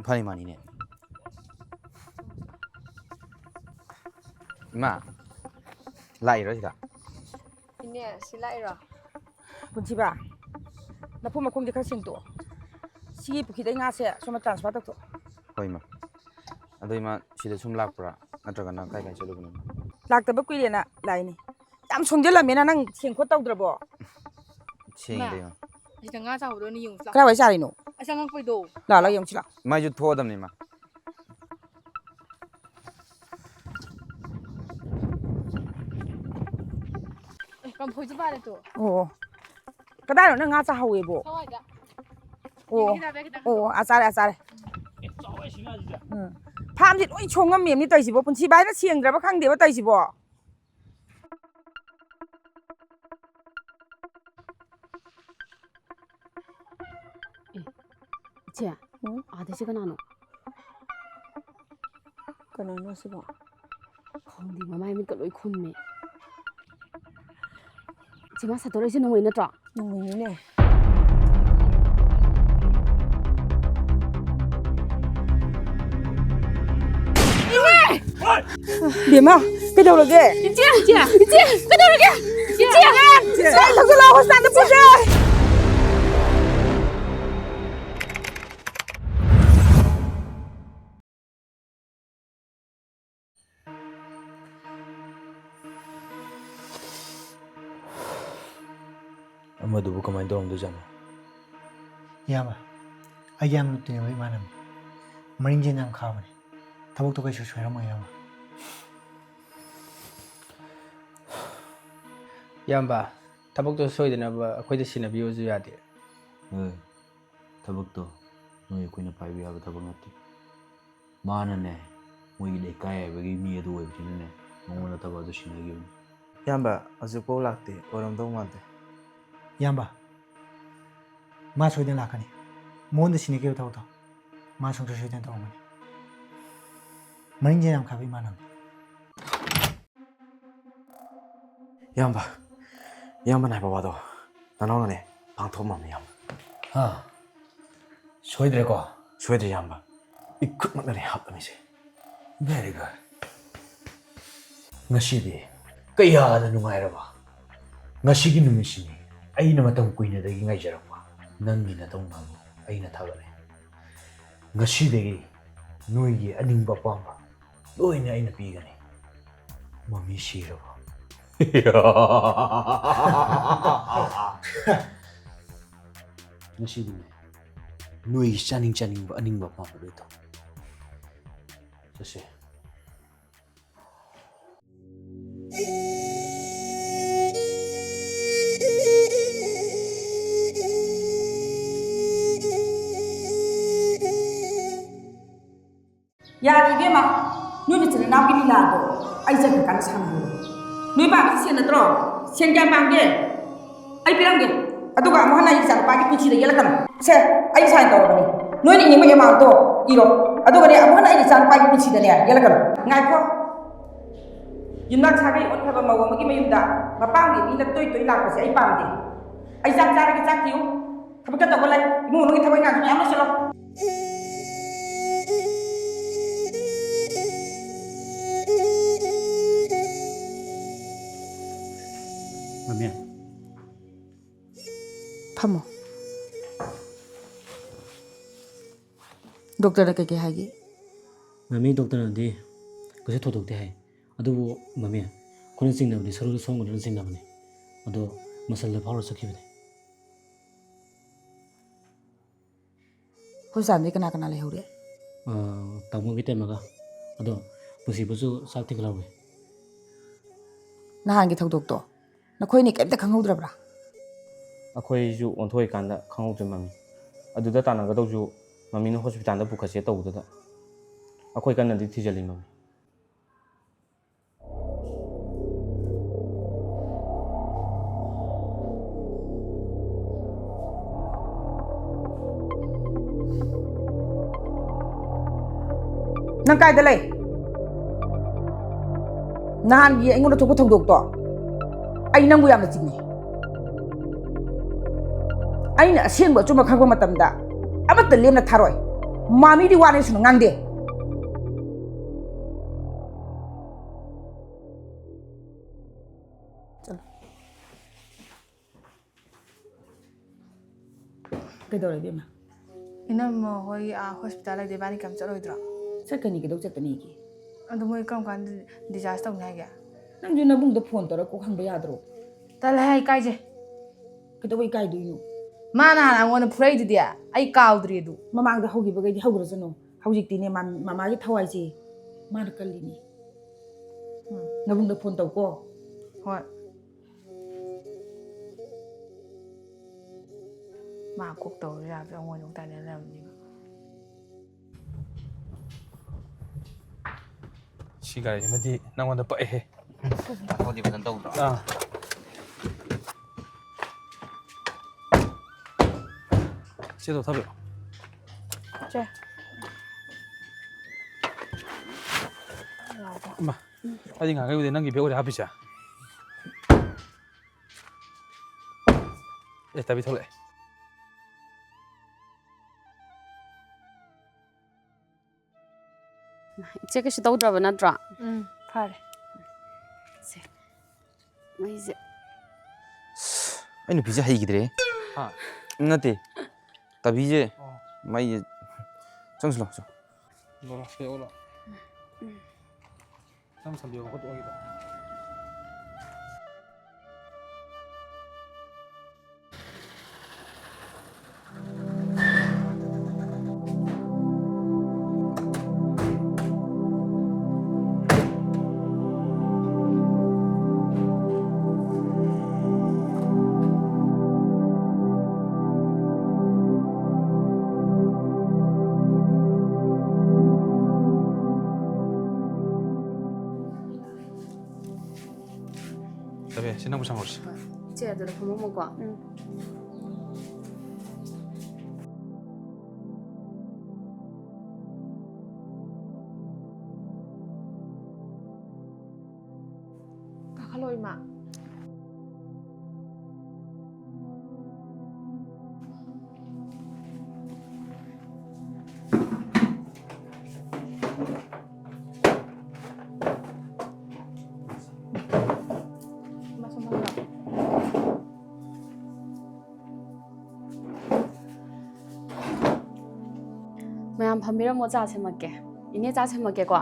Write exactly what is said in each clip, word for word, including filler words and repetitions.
ꯐꯅꯤ ꯃꯥꯅꯤꯅꯦ꯫ ꯏꯃꯥ, ꯂꯥꯛꯏꯔꯣ ꯁꯤꯗ? ꯏꯅꯦ, ꯁꯤ ꯂꯥꯛꯏꯔꯣ? ꯄꯨꯟꯁꯤꯕ, ꯂꯐꯨ ꯃꯈꯣꯡꯗꯤ ꯈꯔ ꯁꯦꯡꯇꯣꯛꯑꯣ꯫ ꯁꯤꯒꯤ ꯄꯨꯈ꯭ꯔꯤꯗꯩ ꯉꯥꯁꯦ ꯁꯣꯝꯗ transfer ꯇꯧꯊꯣꯛꯑꯣ꯫ ꯍꯣꯏ, ꯏꯃꯥ꯫ ꯑꯗꯣ, ꯏꯃꯥ, ꯁꯤꯗ ꯁꯨꯝ ꯂꯥꯛꯄ꯭ꯔꯥ? ꯅꯠꯇ꯭ꯔꯒꯅ ꯀꯥꯏ ꯀꯥꯏ ꯆꯠꯂꯨꯕꯅꯣ? ꯂꯥꯛꯇꯕ ꯀꯨꯏꯔꯦꯅ ꯂꯥꯛꯏꯅꯤ꯫ ꯌꯥꯝ ꯁꯣꯡꯖꯜꯂꯝꯃꯦꯅ, ꯅꯪ ꯁꯦꯡ ꯈꯣꯠ ꯇꯧꯗ꯭ꯔꯕꯣ? ꯁꯦꯡꯗꯦ, ꯏꯃꯥ꯫ ꯏꯃꯥ, ꯑꯁꯤꯗ ꯉꯥ ꯆꯥꯍꯧꯗꯣ ꯅꯤ ꯌꯦꯡꯉꯨꯁꯤ ꯂꯥꯎ꯫ ꯀꯗꯥꯏꯋꯥꯏ ꯆꯥꯔꯤꯅꯣ? ꯑꯁ, ꯑꯉꯛꯄꯩꯗꯣ꯫ ꯂꯥꯛꯑꯣ, ꯂꯥꯛꯑꯣ, ꯌꯦꯡꯉꯨꯁꯤ ꯂꯥꯛꯑꯣ꯫ ꯏꯃꯥ, ꯑꯩꯁꯨ ꯊꯣꯛꯑꯗꯕꯅꯤ, ꯏꯃꯥ꯫ ꯑꯦ, ꯀꯝꯐꯣꯏꯁꯨ ꯄꯥꯜꯂꯦ ꯇꯨ꯫ ꯑꯣ, ꯑꯣ꯫ ꯀꯗꯥꯏꯅꯣ ꯅꯪ ꯉꯥ ꯆꯥꯍꯧꯋꯦꯕꯣ? ꯁꯋꯥꯏꯗ꯫ ꯑꯣ꯫ ꯌꯦꯡꯒꯦ ꯇꯥꯕ꯭ꯔꯥ ꯈꯤꯇꯪ? ꯑꯣ, ꯑꯆꯥꯔꯦ, ꯑꯆꯥꯔꯦ꯫ ꯑꯦ, ꯆꯥꯎꯋꯦ ꯁꯤ ꯉꯥꯁꯤꯗꯤ꯫ ꯎꯝ꯫ ꯐꯥꯝꯁꯤ ꯂꯣꯏ ꯁꯣꯡꯉꯝꯃꯦꯕꯅꯤ ꯇꯧꯔꯤꯁꯤꯕꯣ꯫ ꯄꯨꯟꯁꯤ ꯚꯥꯏꯅ ꯁꯦꯡꯗ꯭ꯔꯕ ꯈꯪꯗꯦꯕ ꯇꯧꯔꯤꯁꯤꯕꯣ꯫ ꯑꯦ, ꯏꯆꯦ, ꯎꯝ? ꯑꯥꯗꯩꯁꯤ ꯀꯅꯥꯅꯣ? ꯀꯅꯥꯅꯣ ꯁꯤꯕꯣ? ꯈꯪꯗꯦ, ꯃꯃꯥꯏ ꯃꯤꯠꯀ ꯂꯣꯏ ꯈꯨꯝꯃꯦ꯫ ꯏꯆꯦ, ꯃꯥ ꯁꯥꯠꯇꯣꯔꯛꯏꯁꯦ ꯅꯣꯡꯃꯩ ꯅꯠꯇ꯭ꯔꯣ? ꯅꯣꯡꯃꯩꯅꯤꯅꯦ꯫ ꯕꯦꯝꯃ, ꯀꯩꯗꯧꯔꯒꯦ? ꯏꯆꯦ! ꯏꯆꯦ! ꯏꯆꯦ! ꯀꯩꯗꯧꯔꯒꯦ? ꯏꯆꯦ! ꯏꯆꯦ! ꯏꯆꯦ! ꯂꯧꯁꯤꯜꯂꯛꯑꯣ, ꯍꯣꯁꯄꯤꯇꯥꯜꯗ ꯄꯨꯁꯦ! ꯑꯃꯗꯨꯕꯨ ꯀꯃꯥꯏꯅ ꯇꯧꯔꯝꯗꯣꯏꯖꯥꯠꯅꯣ? ꯏꯌꯥꯝꯕ, ꯑꯩꯒꯤ ꯌꯥꯝꯅ ꯇꯤꯟꯅꯕ ꯏꯃꯥꯟꯅꯕꯅꯤ꯫ ꯃꯔꯤꯡꯖꯦꯜ ꯌꯥꯝ ꯈꯥꯕꯅꯤ꯫ ꯊꯕꯛꯇꯣ ꯀꯩꯁꯨ ꯁꯣꯏꯔꯝꯃꯣꯏ, ꯏꯌꯥꯝꯕ꯫ ꯏꯌꯥꯝꯕ, ꯊꯕꯛꯇꯣ ꯁꯣꯏꯗꯅꯕ ꯑꯩꯈꯣꯏꯗ ꯁꯤꯟꯅꯕꯤꯌꯨꯁꯨ ꯌꯥꯗꯦ꯫ ꯍꯣꯏ, ꯊꯕꯛꯇꯣ ꯅꯣꯏ ꯑꯩꯈꯣꯏꯅ ꯄꯥꯏꯕ ꯌꯥꯕ ꯊꯕꯛ ꯅꯠꯇꯦ꯫ ꯃꯥꯅꯅꯦ, ꯃꯣꯏꯒꯤ ꯂꯩꯀꯥꯏ ꯍꯥꯏꯕꯒꯤ ꯃꯤ ꯑꯗꯨ ꯑꯣꯏꯕꯅꯤꯅꯅꯦ, ꯃꯉꯣꯟꯗ ꯊꯕꯛ ꯑꯗꯨ ꯁꯤꯟꯅꯈꯤꯕꯅꯤ꯫ ꯏꯌꯥꯝꯕ, ꯍꯧꯖꯤꯛꯐꯥꯎ ꯂꯥꯛꯇꯦ, ꯑꯣꯏꯔꯝꯗꯧ ꯃꯥꯟꯗꯦ꯫ ꯏꯌꯥꯝꯕ, ꯃꯥ ꯁꯣꯏꯗꯅ ꯂꯥꯛꯀꯅꯤ꯫ ꯃꯉꯣꯟꯗ ꯁꯤꯟꯅꯈꯤꯕ ꯊꯕꯛꯇꯣ ꯃꯥ ꯁꯨꯡꯁꯣꯏ ꯁꯣꯏꯗꯅ ꯇꯧꯔꯝꯒꯅꯤ꯫ ꯃꯔꯤꯡꯖꯦꯜ ꯌꯥꯝ ꯈꯥꯕ ꯏꯃꯥꯟꯅꯕꯅꯤ꯫ ꯏꯌꯥꯝꯕ, ꯏꯌꯥꯝꯕꯅ ꯍꯥꯏꯕ ꯋꯥꯗꯣ ꯅꯅꯥꯎꯅꯅꯦ ꯄꯥꯡꯊꯣꯛꯑꯝꯃꯕꯅꯤ, ꯏꯌꯥꯝꯕ꯫ ꯍꯥ? ꯁꯣꯏꯗ꯭ꯔꯦꯀꯣ? ꯁꯣꯏꯗ꯭ꯔꯦ, ꯏꯌꯥꯝꯕ꯫ ꯏꯈꯨꯠꯃꯛꯅꯅꯦ ꯍꯥꯞꯂꯝꯃꯤꯁꯦ꯫ Very good. ꯉꯁꯤꯗꯤ ꯀꯌꯥꯗ ꯅꯨꯡꯉꯥꯏꯔꯕ꯫ ꯉꯁꯤꯒꯤ ꯅꯨꯃꯤꯠꯁꯤꯅꯤ ꯑꯩꯅ ꯃꯇꯝ ꯀꯨꯏꯅꯗꯒꯤ ꯉꯥꯏꯖꯔꯛꯄ꯫ ꯅꯪꯒꯤ ꯅꯇꯧ ꯅꯥꯕꯨ ꯑꯩꯅ ꯊꯥꯒꯠꯂꯦ꯫ ꯉꯁꯤꯗꯒꯤ ꯅꯣꯏꯒꯤ ꯑꯅꯤꯡꯕ ꯑꯄꯥꯝꯕ ꯂꯣꯏꯅ ꯑꯩꯅ ꯄꯤꯒꯅꯤ꯫ ꯃꯃꯤ ꯁꯤꯔꯕ꯫ ꯉꯁꯤꯗꯤꯅꯦ, ꯅꯣꯏꯒꯤ ꯆꯥꯅꯤꯡ ꯆꯥꯅꯤꯡꯕ ꯑꯅꯤꯡꯕ ꯑꯄꯥꯝꯕ ꯂꯣꯏ ꯇꯧ꯫ ꯆꯠꯁꯦ꯫ ꯌꯥꯔꯦ ꯏꯕꯦꯝꯃ, ꯅꯣꯏ ꯅꯆꯤꯟ ꯅꯅꯥꯎꯒꯤ ꯂꯤꯂꯥꯗꯣ ꯑꯩ ꯆꯠꯈ꯭ꯔꯀꯥꯟꯗ ꯁꯥꯟꯅꯍꯧꯔꯣ꯫ ꯅꯣꯏ ꯄꯥꯝꯃꯤꯁꯦ ꯁꯦꯟ ꯅꯠꯇ꯭ꯔꯣ? ꯁꯦꯟ ꯀꯌꯥꯝ ꯄꯥꯝꯒꯦ? ꯑꯩ ꯄꯤꯔꯝꯒꯦ꯫ ꯑꯗꯨꯒ ꯑꯃꯨꯛ ꯍꯟꯅ ꯑꯩ ꯏꯆꯥꯅꯨꯄꯥꯒꯤ ꯄꯨꯟꯁꯤꯗ ꯌꯦꯠꯂꯛꯀꯅꯨ꯫ ꯁꯦ, ꯑꯩ ꯁꯥꯏꯟ ꯇꯧꯔꯕꯅꯤ꯫ ꯅꯣꯏꯅ ꯏꯅꯤꯡꯕ ꯑꯦꯃꯥꯎꯟꯠꯇꯣ ꯏꯔꯣ꯫ ꯑꯗꯨꯒꯅꯦ, ꯑꯃꯨꯛ ꯍꯟꯅ ꯑꯩ ꯏꯆꯥꯅꯨꯄꯥꯒꯤ ꯄꯨꯟꯁꯤꯗꯅꯦ ꯌꯦꯠꯂꯛꯀꯅꯨ꯫ ꯉꯥꯏꯈꯣ꯫ ꯌꯨꯝꯅꯥꯛ ꯁꯥꯒꯩ ꯑꯣꯟꯈ꯭ꯔꯕ ꯃꯧ ꯑꯃꯒꯤ ꯃꯌꯨꯝꯗ ꯃꯄꯥꯝꯒꯤ ꯃꯤꯅ ꯇꯣꯏ ꯇꯣꯏ ꯂꯥꯛꯄꯁꯦ ꯑꯩ ꯄꯥꯝꯗꯦ꯫ ꯑꯩ ꯆꯥꯛ ꯆꯥꯔꯒꯦ, ꯆꯥꯛ ꯊꯤꯌꯨ꯫ ꯊꯕꯛ ꯆꯠꯇꯧꯕ ꯂꯩ꯫ ꯏꯃꯨꯡ ꯃꯅꯨꯡꯒꯤ ꯊꯕꯛ ꯏꯪꯈꯥꯡꯁꯨ ꯃꯌꯥꯝ ꯂꯣꯏꯁꯤꯜꯂꯣ꯫ ꯃꯃꯤ꯫ ꯐꯝꯃꯣ꯫ ꯗꯣꯛꯇꯔꯅ ꯀꯩꯀꯩ ꯍꯥꯏꯒꯦ? ꯃꯃꯤ, ꯗꯣꯛꯇꯔꯅꯗꯤ ꯀꯩꯁꯨ ꯊꯣꯏꯗꯣꯛꯇꯦ ꯍꯥꯏ꯫ ꯑꯗꯨꯕꯨ ꯃꯃꯤ, ꯑꯩꯈꯣꯏꯅ ꯆꯤꯡꯅꯕꯗꯤ ꯁꯔꯨꯗ ꯁꯣꯛꯑꯝꯒꯗ꯭ꯔꯥꯅ ꯆꯤꯡꯅꯕꯅꯤ꯫ ꯑꯗꯣ ꯃꯁꯜꯗ ꯐꯥꯎꯔ ꯆꯠꯈꯤꯕꯅꯤ꯫ ꯍꯣꯁꯄꯤꯇꯥꯜꯗꯤ ꯀꯅꯥ ꯀꯅꯥ ꯂꯩꯍꯧꯔꯤ? ꯑꯥ, ꯇꯥꯃꯣꯒꯤ ꯇꯦꯝꯃꯒ꯫ ꯑꯗꯣ ꯄꯨꯟꯁꯤꯕꯨꯁꯨ ꯆꯥꯛ ꯊꯤꯟꯈꯠꯍꯧꯔꯦ꯫ ꯅꯍꯥꯟꯒꯤ ꯊꯧꯗꯣꯛꯇꯣ ꯅꯈꯣꯏꯅꯤ ꯀꯩꯝꯇ ꯈꯪꯍꯧꯗ꯭ꯔꯕ꯭ꯔꯥ? ꯑꯩꯈꯣꯏꯁꯨ ꯑꯣꯟꯊꯣꯛꯏꯀꯥꯟꯗ ꯈꯪꯍꯧꯗ꯭ꯔꯦ, ꯃꯃꯤ꯫ ꯑꯗꯨꯗ ꯇꯥꯟꯅꯒꯗꯧꯁꯨ ꯃꯃꯤꯅ ꯍꯣꯁꯄꯤꯇꯥꯜꯗ ꯄꯨꯈꯠꯁꯦ ꯇꯧꯕꯗꯨꯗ꯫ ꯑꯩꯈꯣꯏ ꯀꯟꯅꯗꯤ ꯊꯤꯖꯤꯜꯂꯤ, ꯃꯃꯤ꯫ ꯅꯪ ꯀꯥꯏꯗ ꯂꯩ? ꯅꯍꯥꯟꯒꯤ ꯑꯩꯉꯣꯟꯗ ꯊꯣꯛꯄ ꯊꯧꯗꯣꯛꯇꯣ ꯑꯩ ꯅꯪꯕꯨ ꯌꯥꯝꯅ ꯆꯤꯡꯅꯩ꯫ ꯑꯩꯅ ꯑꯁꯦꯡꯕ ꯑꯆꯨꯝꯕ ꯈꯪꯕ ꯃꯇꯝꯗ ꯑꯃꯠꯇ ꯂꯦꯝꯅ ꯊꯥꯔꯣꯏ꯫ ꯃꯥꯃꯤꯗꯤ ꯋꯥꯅꯦ ꯁꯨꯅ ꯉꯥꯡꯗꯦ꯫ ꯆꯠꯂꯣ꯫ ꯀꯩꯗꯧꯔꯦ ꯏꯕꯦꯝꯃ? ꯏꯅꯝꯃ ꯍꯣꯏ, ꯑꯥ, ꯍꯣꯁꯄꯤꯇꯥꯜ ꯂꯩꯗꯣ ꯏꯕꯥꯅꯤ ꯀꯩꯝ ꯆꯠꯂꯣꯏꯗ꯭ꯔꯣ? ꯆꯠꯀꯅꯤ, ꯀꯩꯗꯧ ꯆꯠꯀꯅꯤꯒꯦ? ꯑꯗꯨ ꯃꯣꯏ ꯀꯔꯝ ꯀꯥꯟꯗ ꯗꯤꯆꯥꯔꯖ ꯇꯧꯅꯤ ꯍꯥꯏꯒꯦ? ꯅꯪꯁꯨ ꯅꯕꯨꯡꯗ ꯐꯣꯟ ꯇꯧꯔ ꯀꯣꯛ ꯍꯪꯕ ꯌꯥꯗ꯭ꯔꯣ? ꯇꯜꯂꯦ ꯍꯦ, ꯏꯀꯥꯏꯖꯩ꯫ ꯀꯩꯗꯧꯕꯩ ꯏꯀꯥꯏꯗꯣꯏꯅꯣ? ꯃꯥ ꯅꯍꯥꯟ ꯑꯩꯉꯣꯟꯗ ꯐꯨꯔꯛꯏꯗꯨꯗꯤ, ꯑꯩ ꯀꯥꯎꯗ꯭ꯔꯤ ꯑꯗꯨ꯫ ꯃꯃꯥꯡꯗ ꯍꯧꯈꯤꯕꯈꯩꯗꯤ ꯍꯧꯈ꯭ꯔꯁꯅꯨ꯫ ꯍꯧꯖꯤꯛꯇꯤꯅꯦ, ꯃꯥ-, ꯃꯃꯥꯒꯤ ꯊꯋꯥꯏꯁꯦ ꯃꯥꯅ ꯀꯜꯂꯤꯅꯦ꯫ ꯎꯝ꯫ ꯅꯕꯨꯡꯗ ꯐꯣꯟ ꯇꯧꯀꯣ꯫ ꯍꯣꯏ꯫ ꯃꯥ ꯀꯣꯛ ꯇꯧꯔꯁꯨ ꯌꯥꯕꯗꯣ ꯑꯩꯉꯣꯟꯗ ꯑꯃꯨꯛ ꯇꯥꯏꯅ ꯂꯩꯔꯝꯅꯤꯕ꯫ ꯁꯤ ꯒꯥꯔꯤꯁꯤꯃꯗꯤ ꯅꯪꯉꯣꯟꯗ ꯄꯛꯑꯦꯍꯦ꯫ ꯊꯕꯛꯇꯤ ꯐꯖꯅ ꯇꯧꯗ꯭ꯔꯣ? ꯑꯥ꯫ ꯆꯦꯗꯣ ꯊꯥꯕꯤꯔꯣ꯫ ꯆꯦ꯫ ꯏꯃꯥ, ꯑꯩꯗꯤ ꯉꯥꯏꯍꯥꯛ ꯂꯩꯕꯗꯤ ꯅꯪꯒꯤ ꯕꯦꯒ ꯑꯣꯏꯔꯦ ꯍꯥꯞꯄꯤꯁꯦ꯫ ꯑꯦ, ꯇꯥꯕꯤ ꯊꯣꯛꯂꯛꯑꯦ꯫ ꯏꯆꯦ ꯀꯩꯁꯨ ꯇꯧꯗ꯭ꯔꯕ ꯅꯠꯇ꯭ꯔꯣ? ꯎꯝ, ꯐꯔꯦ꯫ ꯁꯦ, ꯃꯩꯁꯦ꯫ ꯑꯩ ꯅꯨꯄꯤꯁꯦ ꯍꯩꯈꯤꯗ꯭ꯔꯦ꯫ ꯍꯥ? ꯅꯠꯇꯦ, ꯇꯥꯕꯤꯁꯦ꯫ ꯑꯣ꯫ ꯃꯩꯁꯦ꯫ ꯆꯪꯁꯤꯜꯂꯣ, ꯆꯪ꯫ ꯂꯣꯂꯣ, ꯁꯦ, ꯑꯣꯂꯣ꯫ ꯎꯝ꯫ ꯅꯪ ꯁꯝꯕꯤꯌꯣ, ꯃꯈꯨꯠ ꯑꯣꯏꯒꯤꯗ꯫ ꯇꯕꯦ, ꯁꯤ ꯅꯪꯕꯨ ꯁꯪꯉꯨꯔꯁꯤ꯫ ꯍꯣꯏ꯫ ꯏꯆꯦ, ꯑꯗꯨꯗ ꯐꯝꯃꯝꯃꯨꯀꯣ꯫ ꯎꯝ꯫ ꯀꯥꯈꯠꯂꯣ, ꯏꯃꯥ꯫ ꯃꯌꯥꯝ ꯐꯝꯕꯤꯔꯝꯃꯣ, ꯆꯥ ꯁꯦꯝꯃꯛꯀꯦ꯫ ꯏꯅꯦ, ꯆꯥ ꯁꯦꯝꯃꯛꯀꯦꯀꯣ꯫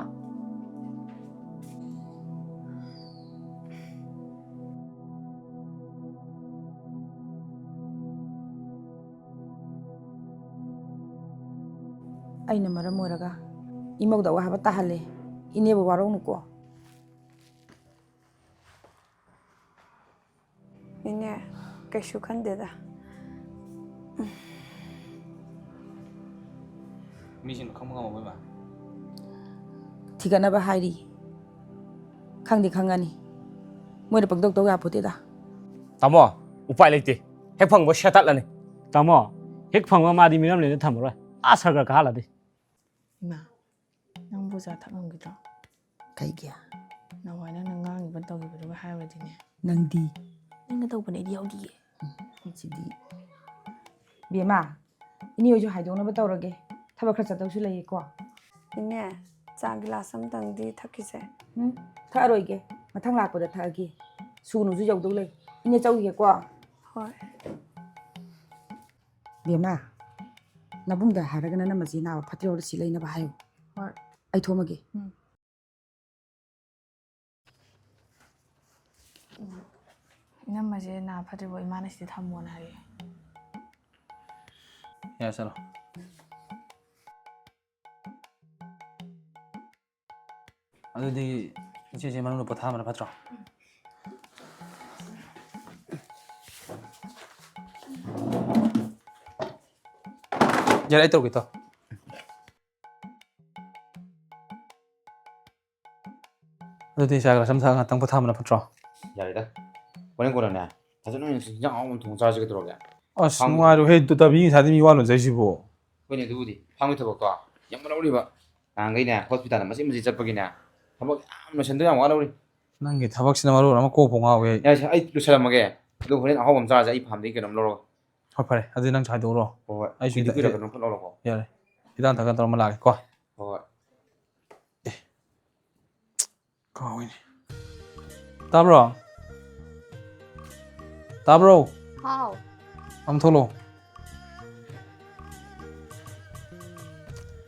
ꯑꯩꯅ ꯃꯔꯝ ꯑꯣꯏꯔꯒ ꯏꯃꯧꯗ ꯑꯋꯥꯕ ꯇꯥꯍꯜꯂꯦ꯫ ꯏꯅꯦꯕꯨ ꯋꯥꯔꯧꯅꯨꯀꯣ꯫ ꯏꯅꯦ, ꯀꯩꯁꯨ ꯈꯟꯗꯦꯗ꯫ ꯃꯤꯁꯤꯡꯗꯣ ꯈꯪꯕ ꯉꯝꯃꯕꯣ, ꯏꯃꯥ? ꯊꯤꯒꯠꯅꯕ ꯍꯥꯏꯔꯤ꯫ ꯈꯪꯗꯤ ꯈꯪꯉꯅꯤ꯫ ꯃꯣꯏꯅ ꯄꯪꯇꯧ ꯇꯧ ꯌꯥꯄꯣꯠꯇꯦꯗ꯫ ꯇꯥꯃꯣ, ꯎꯄꯥꯏ ꯂꯩꯇꯦ꯫ ꯍꯦꯛ ꯐꯪꯕ ꯁꯦꯠꯇꯠꯂꯅꯤ꯫ ꯇꯥꯃꯣ, ꯍꯦꯛ ꯐꯪꯕ ꯃꯥꯗꯤ ꯃꯤꯔꯝꯂꯦꯟꯗ ꯊꯝꯃꯔꯣꯏ꯫ ꯑꯥ ꯁꯔꯒ ꯀꯥꯍꯜꯂꯗꯤ꯫ ꯏꯃꯥ, ꯅꯪꯕꯨ ꯆꯥ ꯊꯛ ꯉꯝꯈꯤꯗ꯭ꯔꯣ? ꯀꯩꯒꯤ? ꯅꯍꯥꯟꯋꯥꯏ ꯅꯪꯅ ꯉꯥꯡꯉꯤꯕ ꯇꯧꯈꯤꯕꯗꯨꯒ ꯍꯥꯏꯔꯨꯔꯗꯤꯅꯦ꯫ ꯅꯪꯗꯤ? ꯅꯪꯅ ꯇꯧꯕꯅꯦ, ꯑꯩꯗꯤ ꯌꯥꯎꯗꯤꯌꯦ꯫ ꯎꯝ, ꯁꯤꯗꯤ꯫ ꯕꯦꯝꯃ, ꯏꯅꯦ ꯍꯣꯏꯁꯨ ꯍꯥꯏꯗꯣꯛꯅꯕ ꯇꯧꯔꯒꯦ꯫ ꯊꯕꯛ ꯈꯔ ꯆꯠꯇꯧꯁꯨ ꯂꯩꯌꯦꯀꯣ꯫ ꯏꯅꯦ, ꯆꯥ ꯒꯤꯂꯥꯁ ꯑꯝꯇꯪꯗꯤ ꯊꯛꯈꯤꯁꯦ꯫ ꯎꯝ, ꯊꯛꯑꯔꯣꯏꯒꯦ꯫ ꯃꯊꯪ ꯂꯥꯛꯄꯗ ꯊꯛꯑꯒꯦ꯫ ꯁꯨꯅꯨꯁꯨ ꯌꯧꯗꯧ ꯂꯩ꯫ ꯏꯅꯦ ꯆꯧꯈꯤꯒꯦꯀꯣ꯫ ꯍꯣꯏ꯫ ꯕꯦꯝꯃ, ꯅꯕꯨꯡꯗ ꯍꯥꯏꯔꯒ ꯅꯅꯝꯃꯁꯤ ꯅꯥꯕ ꯐꯠꯇ꯭ꯔꯤꯉꯩꯗ ꯁꯤ ꯂꯩꯅꯕ ꯍꯥꯏꯌꯨ꯫ ꯍꯣꯏ꯫ ꯑꯩ ꯊꯣꯝꯃꯒꯦ꯫ ꯎꯝ꯫ ꯎꯝ꯫ ꯏꯅꯝꯃꯁꯦ ꯅꯥ ꯐꯠꯇ꯭ꯔꯤꯕꯣ ꯏꯃꯥꯅ ꯁꯤꯗ ꯊꯝꯃꯣꯅ ꯍꯥꯏꯌꯦ꯫ ꯌꯥꯔꯦ, ꯆꯠꯂꯣ꯫ ꯑꯗꯨꯗꯤ ꯏꯆꯦꯁꯦ ꯃꯅꯨꯡꯗ ꯄꯣꯊꯥꯕꯅ ꯐꯠꯇ꯭ꯔꯣ? ꯌꯥꯔꯦ, ꯑꯩ ꯇꯧꯔꯒꯦ, ꯇꯧ꯫ ꯑꯗꯨꯗꯤ ꯆꯥ ꯒ꯭ꯂꯥꯁ ꯑꯃ ꯊꯛꯑꯒ ꯉꯥꯛꯇꯪ ꯄꯣꯊꯥꯕꯅ ꯐꯠꯇ꯭ꯔꯣ? ꯌꯥꯔꯦꯗ꯫ ꯍꯣꯔꯦꯟ ꯀꯣꯟꯅꯅꯦ, ꯐꯖꯅ ꯑꯣꯏꯅ ꯏꯟꯖꯥꯡ ꯑꯍꯥꯎꯕ ꯑꯃ ꯊꯣꯡꯉ ꯆꯥꯔꯁꯤ ꯀꯩꯗꯧꯔꯒꯦ? ꯑꯁ, ꯐꯥꯝ- ꯅꯨꯡꯉꯥꯏꯔꯣꯏꯍꯦ, ꯇꯨ-, ꯇꯕꯤ ꯉꯁꯥꯏꯗꯤ ꯃꯤ ꯋꯥ ꯂꯣꯟꯖꯩꯁꯤꯕꯨ꯫ ꯍꯣꯏꯅꯦ, ꯑꯗꯨꯕꯨꯗꯤ ꯐꯥꯝꯒꯤ ꯊꯕꯛꯇꯣ ꯌꯥꯝ ꯋꯥꯔꯧꯔꯤꯕ꯫ ꯅꯍꯥꯟꯈꯩꯅꯦ, ꯍꯣꯁꯄꯤꯇꯥꯜꯗ ꯃꯆꯦꯠ ꯃꯆꯦꯠ ꯆꯠꯄꯒꯤꯅꯦ, ꯊꯕꯛ ꯌꯥꯝ ꯂꯣꯏꯁꯟꯗꯣ ꯌꯥꯝ ꯋꯥꯔꯧꯔꯤ꯫ ꯅꯪꯒꯤ ꯊꯕꯛꯁꯤꯅ ꯃꯔꯣꯜ ꯑꯃ ꯀꯣꯛꯄꯨ ꯉꯥꯎꯋꯦ ꯑꯩ꯫ ꯌꯥꯔꯦꯁꯦ, ꯑꯩ ꯂꯣꯏꯁꯜꯂꯝꯃꯒꯦ꯫ ꯑꯗꯨ ꯍꯣꯔꯦꯟ ꯑꯍꯥꯎꯕ ꯑꯃ ꯆꯥꯔꯁꯦ, ꯑꯩ ꯐꯥꯝꯗꯒꯤ ꯀꯩꯅꯣꯝ ꯂꯧꯔꯒ꯫ ꯍꯣꯏ, ꯐꯔꯦ꯫ ꯑꯗꯨꯗꯤ ꯅꯪꯁꯨ ꯍꯥꯏꯗꯣꯛꯎꯔꯣ꯫ ꯍꯣꯏ, ꯍꯣꯏ꯫ ꯑꯩꯁꯨ ꯀꯨꯏꯗ ꯍꯤꯗꯥꯛ-, ꯀꯨꯏꯔꯒ ꯑꯗꯨꯝ ꯐꯠ ꯂꯧꯔꯣꯀꯣ꯫ ꯌꯥꯔꯦ꯫ ꯍꯤꯗꯥꯛ ꯊꯛꯀꯥꯟ ꯇꯧꯔ ꯑꯃ ꯂꯥꯛꯑꯒꯦꯀꯣ꯫ ꯍꯣꯏ, ꯍꯣꯏ꯫ ꯑꯦ꯫ ꯀꯥꯎꯏꯅꯦ꯫ ꯇꯥꯕ꯭ꯔꯣ? ꯇꯥꯕ꯭ꯔꯣ? ꯍꯥꯎ꯫ ꯑꯃꯨꯛ ꯊꯣꯛꯂꯛꯑꯣ꯫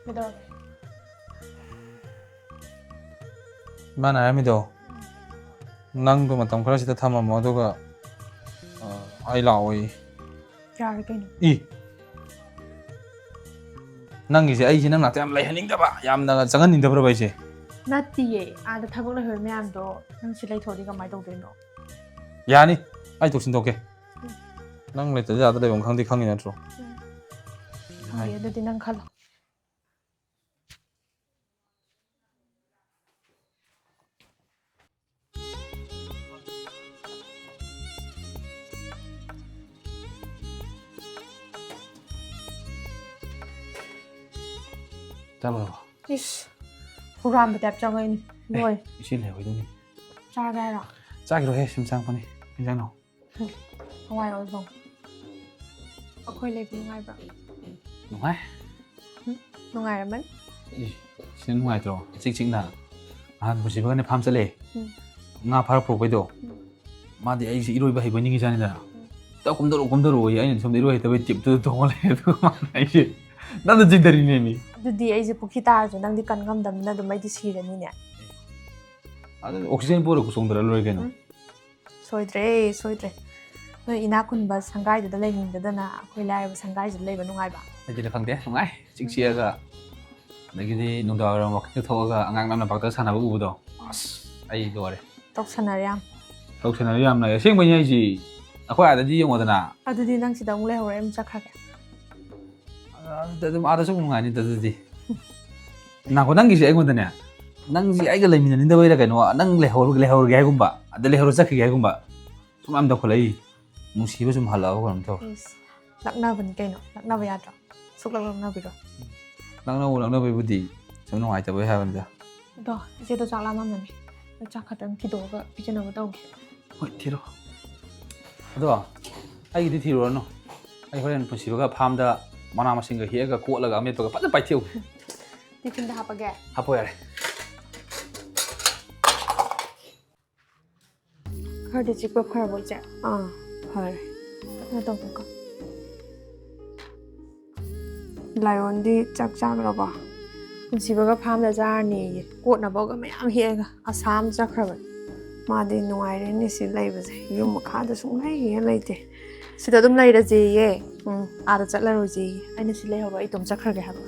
ꯀꯩꯗꯧꯔꯒꯦ? ꯏꯃꯥꯅ ꯍꯥꯏꯔꯝꯃꯤꯗꯣ, ꯅꯪꯗꯣ ꯃꯇꯝ ꯈꯔꯁꯤꯗ ꯊꯝꯃꯝꯃꯣ, ꯑꯗꯨꯒ ꯑ, ꯑꯩ ꯂꯥꯛꯑꯣꯏ꯫ ꯌꯥꯔꯦ ꯀꯩꯅꯣ? ꯏ, ꯅꯪꯒꯤꯁꯦ, ꯑꯩꯁꯦ ꯅꯪ ꯅꯥꯛꯇ ꯌꯥꯝ ꯂꯩꯍꯟꯅꯤꯡꯗꯕ, ꯌꯥꯝꯅ ꯆꯪꯍꯟꯅꯤꯡꯗꯕ꯭ꯔꯕ ꯑꯩꯁꯦ? ꯅꯠꯇꯤꯌꯦ, ꯑꯥꯗ ꯊꯕꯛ ꯂꯩꯍꯧꯔꯤ ꯃꯌꯥꯝꯗꯣ ꯅꯪ ꯁꯤ ꯂꯩꯊꯣꯛꯑꯗꯤ ꯀꯃꯥꯏꯅ ꯇꯧꯗꯣꯏꯅꯣ? ꯌꯥꯅꯤ, ꯑꯩ ꯇꯣꯛ ꯁꯤꯟꯗꯣꯛꯀꯦ꯫ ꯎꯝ꯫ ꯅꯪ ꯂꯩꯇ꯭ꯔꯗꯤ ꯑꯥꯗ ꯂꯩꯐꯝ ꯈꯪꯗꯤ ꯈꯪꯉꯤ ꯅꯠꯇ꯭ꯔꯣ? ꯎꯝ꯫ ꯈꯪꯉꯦ, ꯑꯗꯨꯗꯤ ꯅꯪ ꯈꯜꯂꯣ꯫ ꯆꯥꯂꯣꯏꯔꯕꯣ? ꯏꯁ, ꯍꯨꯔꯥꯟꯕ ꯇꯥꯏꯞ ꯆꯪꯉꯛꯏꯅꯤ꯫ ꯑꯦ, ꯂꯣꯏ꯫ ꯏꯆꯦ ꯂꯩꯍꯧꯗꯣꯏꯅꯤ꯫ ꯆꯥꯔꯒꯦ ꯍꯥꯏꯔꯣ? ꯆꯥꯈꯤꯔꯣꯏꯍꯦ, ꯁꯨꯝ ꯆꯪꯉꯛꯄꯅꯤ꯫ ꯀꯩ ꯏꯟꯖꯥꯡꯅꯣ? ꯍꯋꯥꯏ ꯑꯣꯏꯕꯣ꯫ ꯑꯩꯈꯣꯏ ꯂꯩꯕ ꯅꯨꯡꯉꯥꯏꯕ꯭ꯔꯥ? ꯅꯨꯡꯉꯥꯏ꯫ ꯎꯝ, ꯅꯨꯡꯉꯥꯏꯔꯝꯃꯅꯤ꯫ ꯏ, ꯁꯤꯅ ꯅꯨꯡꯉꯥꯏꯇ꯭ꯔꯣ? ꯏꯆꯤꯛ ꯆꯤꯛꯅ꯫ ꯅꯍꯥꯟ ꯄꯨꯟꯁꯤꯕꯒꯅꯦ ꯐꯥꯝ ꯆꯠꯂꯦ꯫ ꯎꯝ꯫ ꯉꯥ ꯐꯥꯔ ꯄꯨꯔꯛꯄꯩꯗꯣ꯫ ꯎꯝ꯫ ꯃꯥꯗꯤ ꯑꯩꯁꯦ ꯏꯔꯣꯏꯕ ꯍꯩꯕ ꯅꯤꯡꯉꯤꯖꯥꯠꯅꯤꯗꯅ꯫ ꯎꯝ꯫ "ꯇ ꯀꯨꯝꯗꯔꯛꯑꯣ, ꯀꯨꯝꯗꯔꯛꯑꯣ" ꯍꯥꯏꯌꯦ꯫ ꯑꯩꯅ ꯁꯣꯝꯗ ꯏꯔꯣꯏ ꯍꯩꯇꯕꯩ ꯇꯤꯞꯇꯨꯗ ꯇꯣꯡꯉ ꯂꯩꯔꯦ꯫ ꯑꯗꯨꯒ ꯃꯥꯅ ꯑꯩꯁꯦ ꯅꯝꯗ ꯆꯤꯡꯊꯔꯤꯅꯦꯃꯤ꯫ ꯑꯗꯨꯗꯤ ꯑꯩꯁꯦ ꯄꯨꯈ꯭ꯔꯤ ꯇꯥꯔꯁꯨ ꯅꯪꯗꯤ ꯀꯟ ꯉꯝꯗꯕꯅꯤꯅ ꯑꯗꯨꯝ ꯑꯩꯗꯤ ꯁꯤꯔꯅꯤꯅꯦ꯫ ꯑꯗꯨ oxygen ꯄꯨꯔ ꯆꯣꯡꯊꯔ ꯂꯣꯏꯔꯦ ꯀꯩꯅꯣ꯫ ꯎꯝ꯫ ꯁꯣꯏꯗ꯭ꯔꯦ, ꯁꯣꯏꯗ꯭ꯔꯦ꯫ ꯅꯣꯏ ꯏꯅꯥꯛ ꯈꯨꯟꯕ ꯁꯪꯒꯥꯏꯗꯨꯗ ꯂꯩꯅꯤꯡꯗꯗꯅ ꯑꯩꯈꯣꯏ ꯂꯥꯏꯔꯕ ꯁꯪꯒꯥꯏꯁꯤꯗ ꯂꯩꯕ ꯅꯨꯡꯉꯥꯏꯕ? ꯑꯩꯗꯤ ꯈꯪꯗꯦ, ꯅꯨꯡꯉꯥꯏ꯫ ꯏꯆꯤꯛ ꯆꯤꯛꯑꯒ, ꯑꯗꯒꯤꯗꯤ ꯅꯨꯡꯗꯥꯡꯋꯥꯏꯔꯝ walking ꯊꯣꯛꯑꯒ ꯑꯉꯥꯡ ꯅꯝꯅ ꯄꯥꯛꯇ ꯁꯥꯟꯅꯕ ꯎꯕꯗꯣ, ꯑꯁ, ꯑꯩ ꯂꯣꯏꯔꯦ꯫ ꯇꯧꯁꯟꯅꯔꯦ ꯌꯥꯝ꯫ ꯇꯧꯁꯟꯅꯔꯦ ꯌꯥꯝꯅ꯫ ꯑꯁꯦꯡꯕꯩꯅꯦ ꯍꯥꯏꯁꯤ꯫ ꯑꯩꯈꯣꯏ ꯑꯥꯗꯗꯤ ꯌꯦꯡꯉꯣꯗꯅ꯫ ꯑꯗꯨꯗꯤ ꯅꯪ ꯁꯤꯗ ꯑꯃꯨꯛ ꯂꯩꯍꯧꯔꯣ, ꯑꯩ ꯑꯃꯨꯛ ꯆꯠꯈ꯭ꯔꯒꯦ꯫ ꯑꯗ ꯑꯗꯨꯝ, ꯑꯥꯗꯁꯨ ꯑꯃꯨꯛ ꯅꯨꯡꯉꯥꯏꯅꯤꯗ ꯑꯗꯨꯗꯤ꯫ ꯅꯥꯈꯣ, ꯅꯪꯒꯤꯁꯦ ꯑꯩꯉꯣꯟꯗꯅꯦ, ꯅꯪꯁꯦ ꯑꯩꯒ ꯂꯩꯃꯤꯟꯅꯅꯤꯡꯗꯕꯩꯔ ꯀꯩꯅꯣ, ꯅꯪ ꯂꯩꯍꯧꯔ-, ꯂꯩꯍꯧꯔꯒꯦ ꯍꯥꯏꯒꯨꯝꯕ, ꯑꯗ ꯂꯩꯍꯧꯔ ꯆꯠꯈꯤꯒꯦ ꯍꯥꯏꯒꯨꯝꯕ, ꯁꯨꯝ ꯌꯥꯝ ꯇꯧꯈꯠꯂꯛꯏ꯫ ꯅꯨꯡꯁꯤꯕ ꯁꯨꯝ ꯍꯜꯂꯛꯑꯕ ꯀꯩꯅꯣꯝ ꯇꯧꯔꯦ꯫ ꯏꯁ, ꯂꯛꯅꯕꯅꯤ ꯀꯩꯅꯣ, ꯂꯛꯅꯕ ꯌꯥꯗ꯭ꯔꯣ? ꯁꯨꯛꯂꯛ ꯂꯛꯅꯕꯤꯔꯣ꯫ ꯂꯛꯅꯧ, ꯂꯛꯅꯕꯩꯕꯨꯗꯤ ꯁꯨꯝ ꯅꯨꯡꯉꯥꯏꯇꯕꯩ ꯍꯥꯏꯕꯅꯤꯗ꯫ ꯑꯗꯣ ꯏꯆꯦꯗꯣ ꯆꯥꯛ ꯂꯥꯝꯃꯝꯃꯅꯤ, ꯑꯩ ꯆꯥꯛ ꯈꯛꯇꯪ ꯊꯤꯗꯣꯛꯑꯒ ꯄꯤꯖꯅꯕ ꯇꯧꯒꯦ꯫ ꯍꯣꯏ, ꯊꯤꯔꯣ꯫ ꯑꯗꯣ ꯑꯩꯒꯤꯗꯤ ꯊꯤꯔꯨꯔꯅꯨ, ꯑꯩ ꯍꯣꯔꯦꯟ ꯄꯨꯟꯁꯤꯕꯒ ꯐꯥꯝꯗ ꯃꯅꯥ ꯃꯁꯤꯡꯒ ꯍꯦꯛꯑꯒ ꯀꯣꯠꯂꯒ ꯑꯃꯦꯠꯄꯒ ꯐꯖꯅ ꯄꯥꯏꯊꯦꯛꯎꯒꯦ꯫ ꯇꯤꯐꯤꯟꯗ ꯍꯥꯞꯄꯒꯦ? ꯍꯥꯞꯄꯣ ꯌꯥꯔꯦ꯫ ꯈꯔꯗꯤ ꯆꯤꯛꯄ ꯐꯔꯕꯣ, ꯏꯆꯦ? ꯑꯥ, ꯐꯔꯦ꯫ ꯀꯩꯅꯣ ꯇꯧꯒꯦꯀꯣ꯫ ꯂꯥꯏꯑꯣꯟꯗꯤ ꯆꯥꯛ ꯆꯥꯈ꯭ꯔꯕꯣ? ꯄꯨꯟꯁꯤꯕꯒ ꯐꯥꯝꯗ ꯆꯥꯔꯅꯦꯌꯦ, ꯀꯣꯠꯅꯕꯒ ꯃꯌꯥꯝ ꯍꯦꯛꯑꯒ ꯑꯁꯥꯝ ꯆꯠꯈ꯭ꯔꯕꯅꯤ꯫ ꯃꯥꯗꯤ ꯅꯨꯡꯉꯥꯏꯔꯦꯅꯦ ꯁꯤ ꯂꯩꯕꯁꯦ, ꯌꯨꯝ ꯃꯈꯥꯗ ꯁꯨꯡꯂꯩ ꯍꯦꯛ ꯂꯩꯇꯦ꯫ ꯁꯤꯗ ꯑꯗꯨꯝ ꯂꯩꯔꯁꯦꯌꯦ꯫ ꯎꯝ, ꯑꯥꯗ ꯆꯠꯂꯔꯣꯏꯁꯦꯌꯦ꯫ ꯑꯩꯅ ꯁꯤ ꯂꯩꯍꯧꯔꯣ, ꯑꯩ ꯏꯇꯣꯝ ꯆꯠꯈ꯭ꯔꯒꯦ ꯍꯥꯏꯕ꯫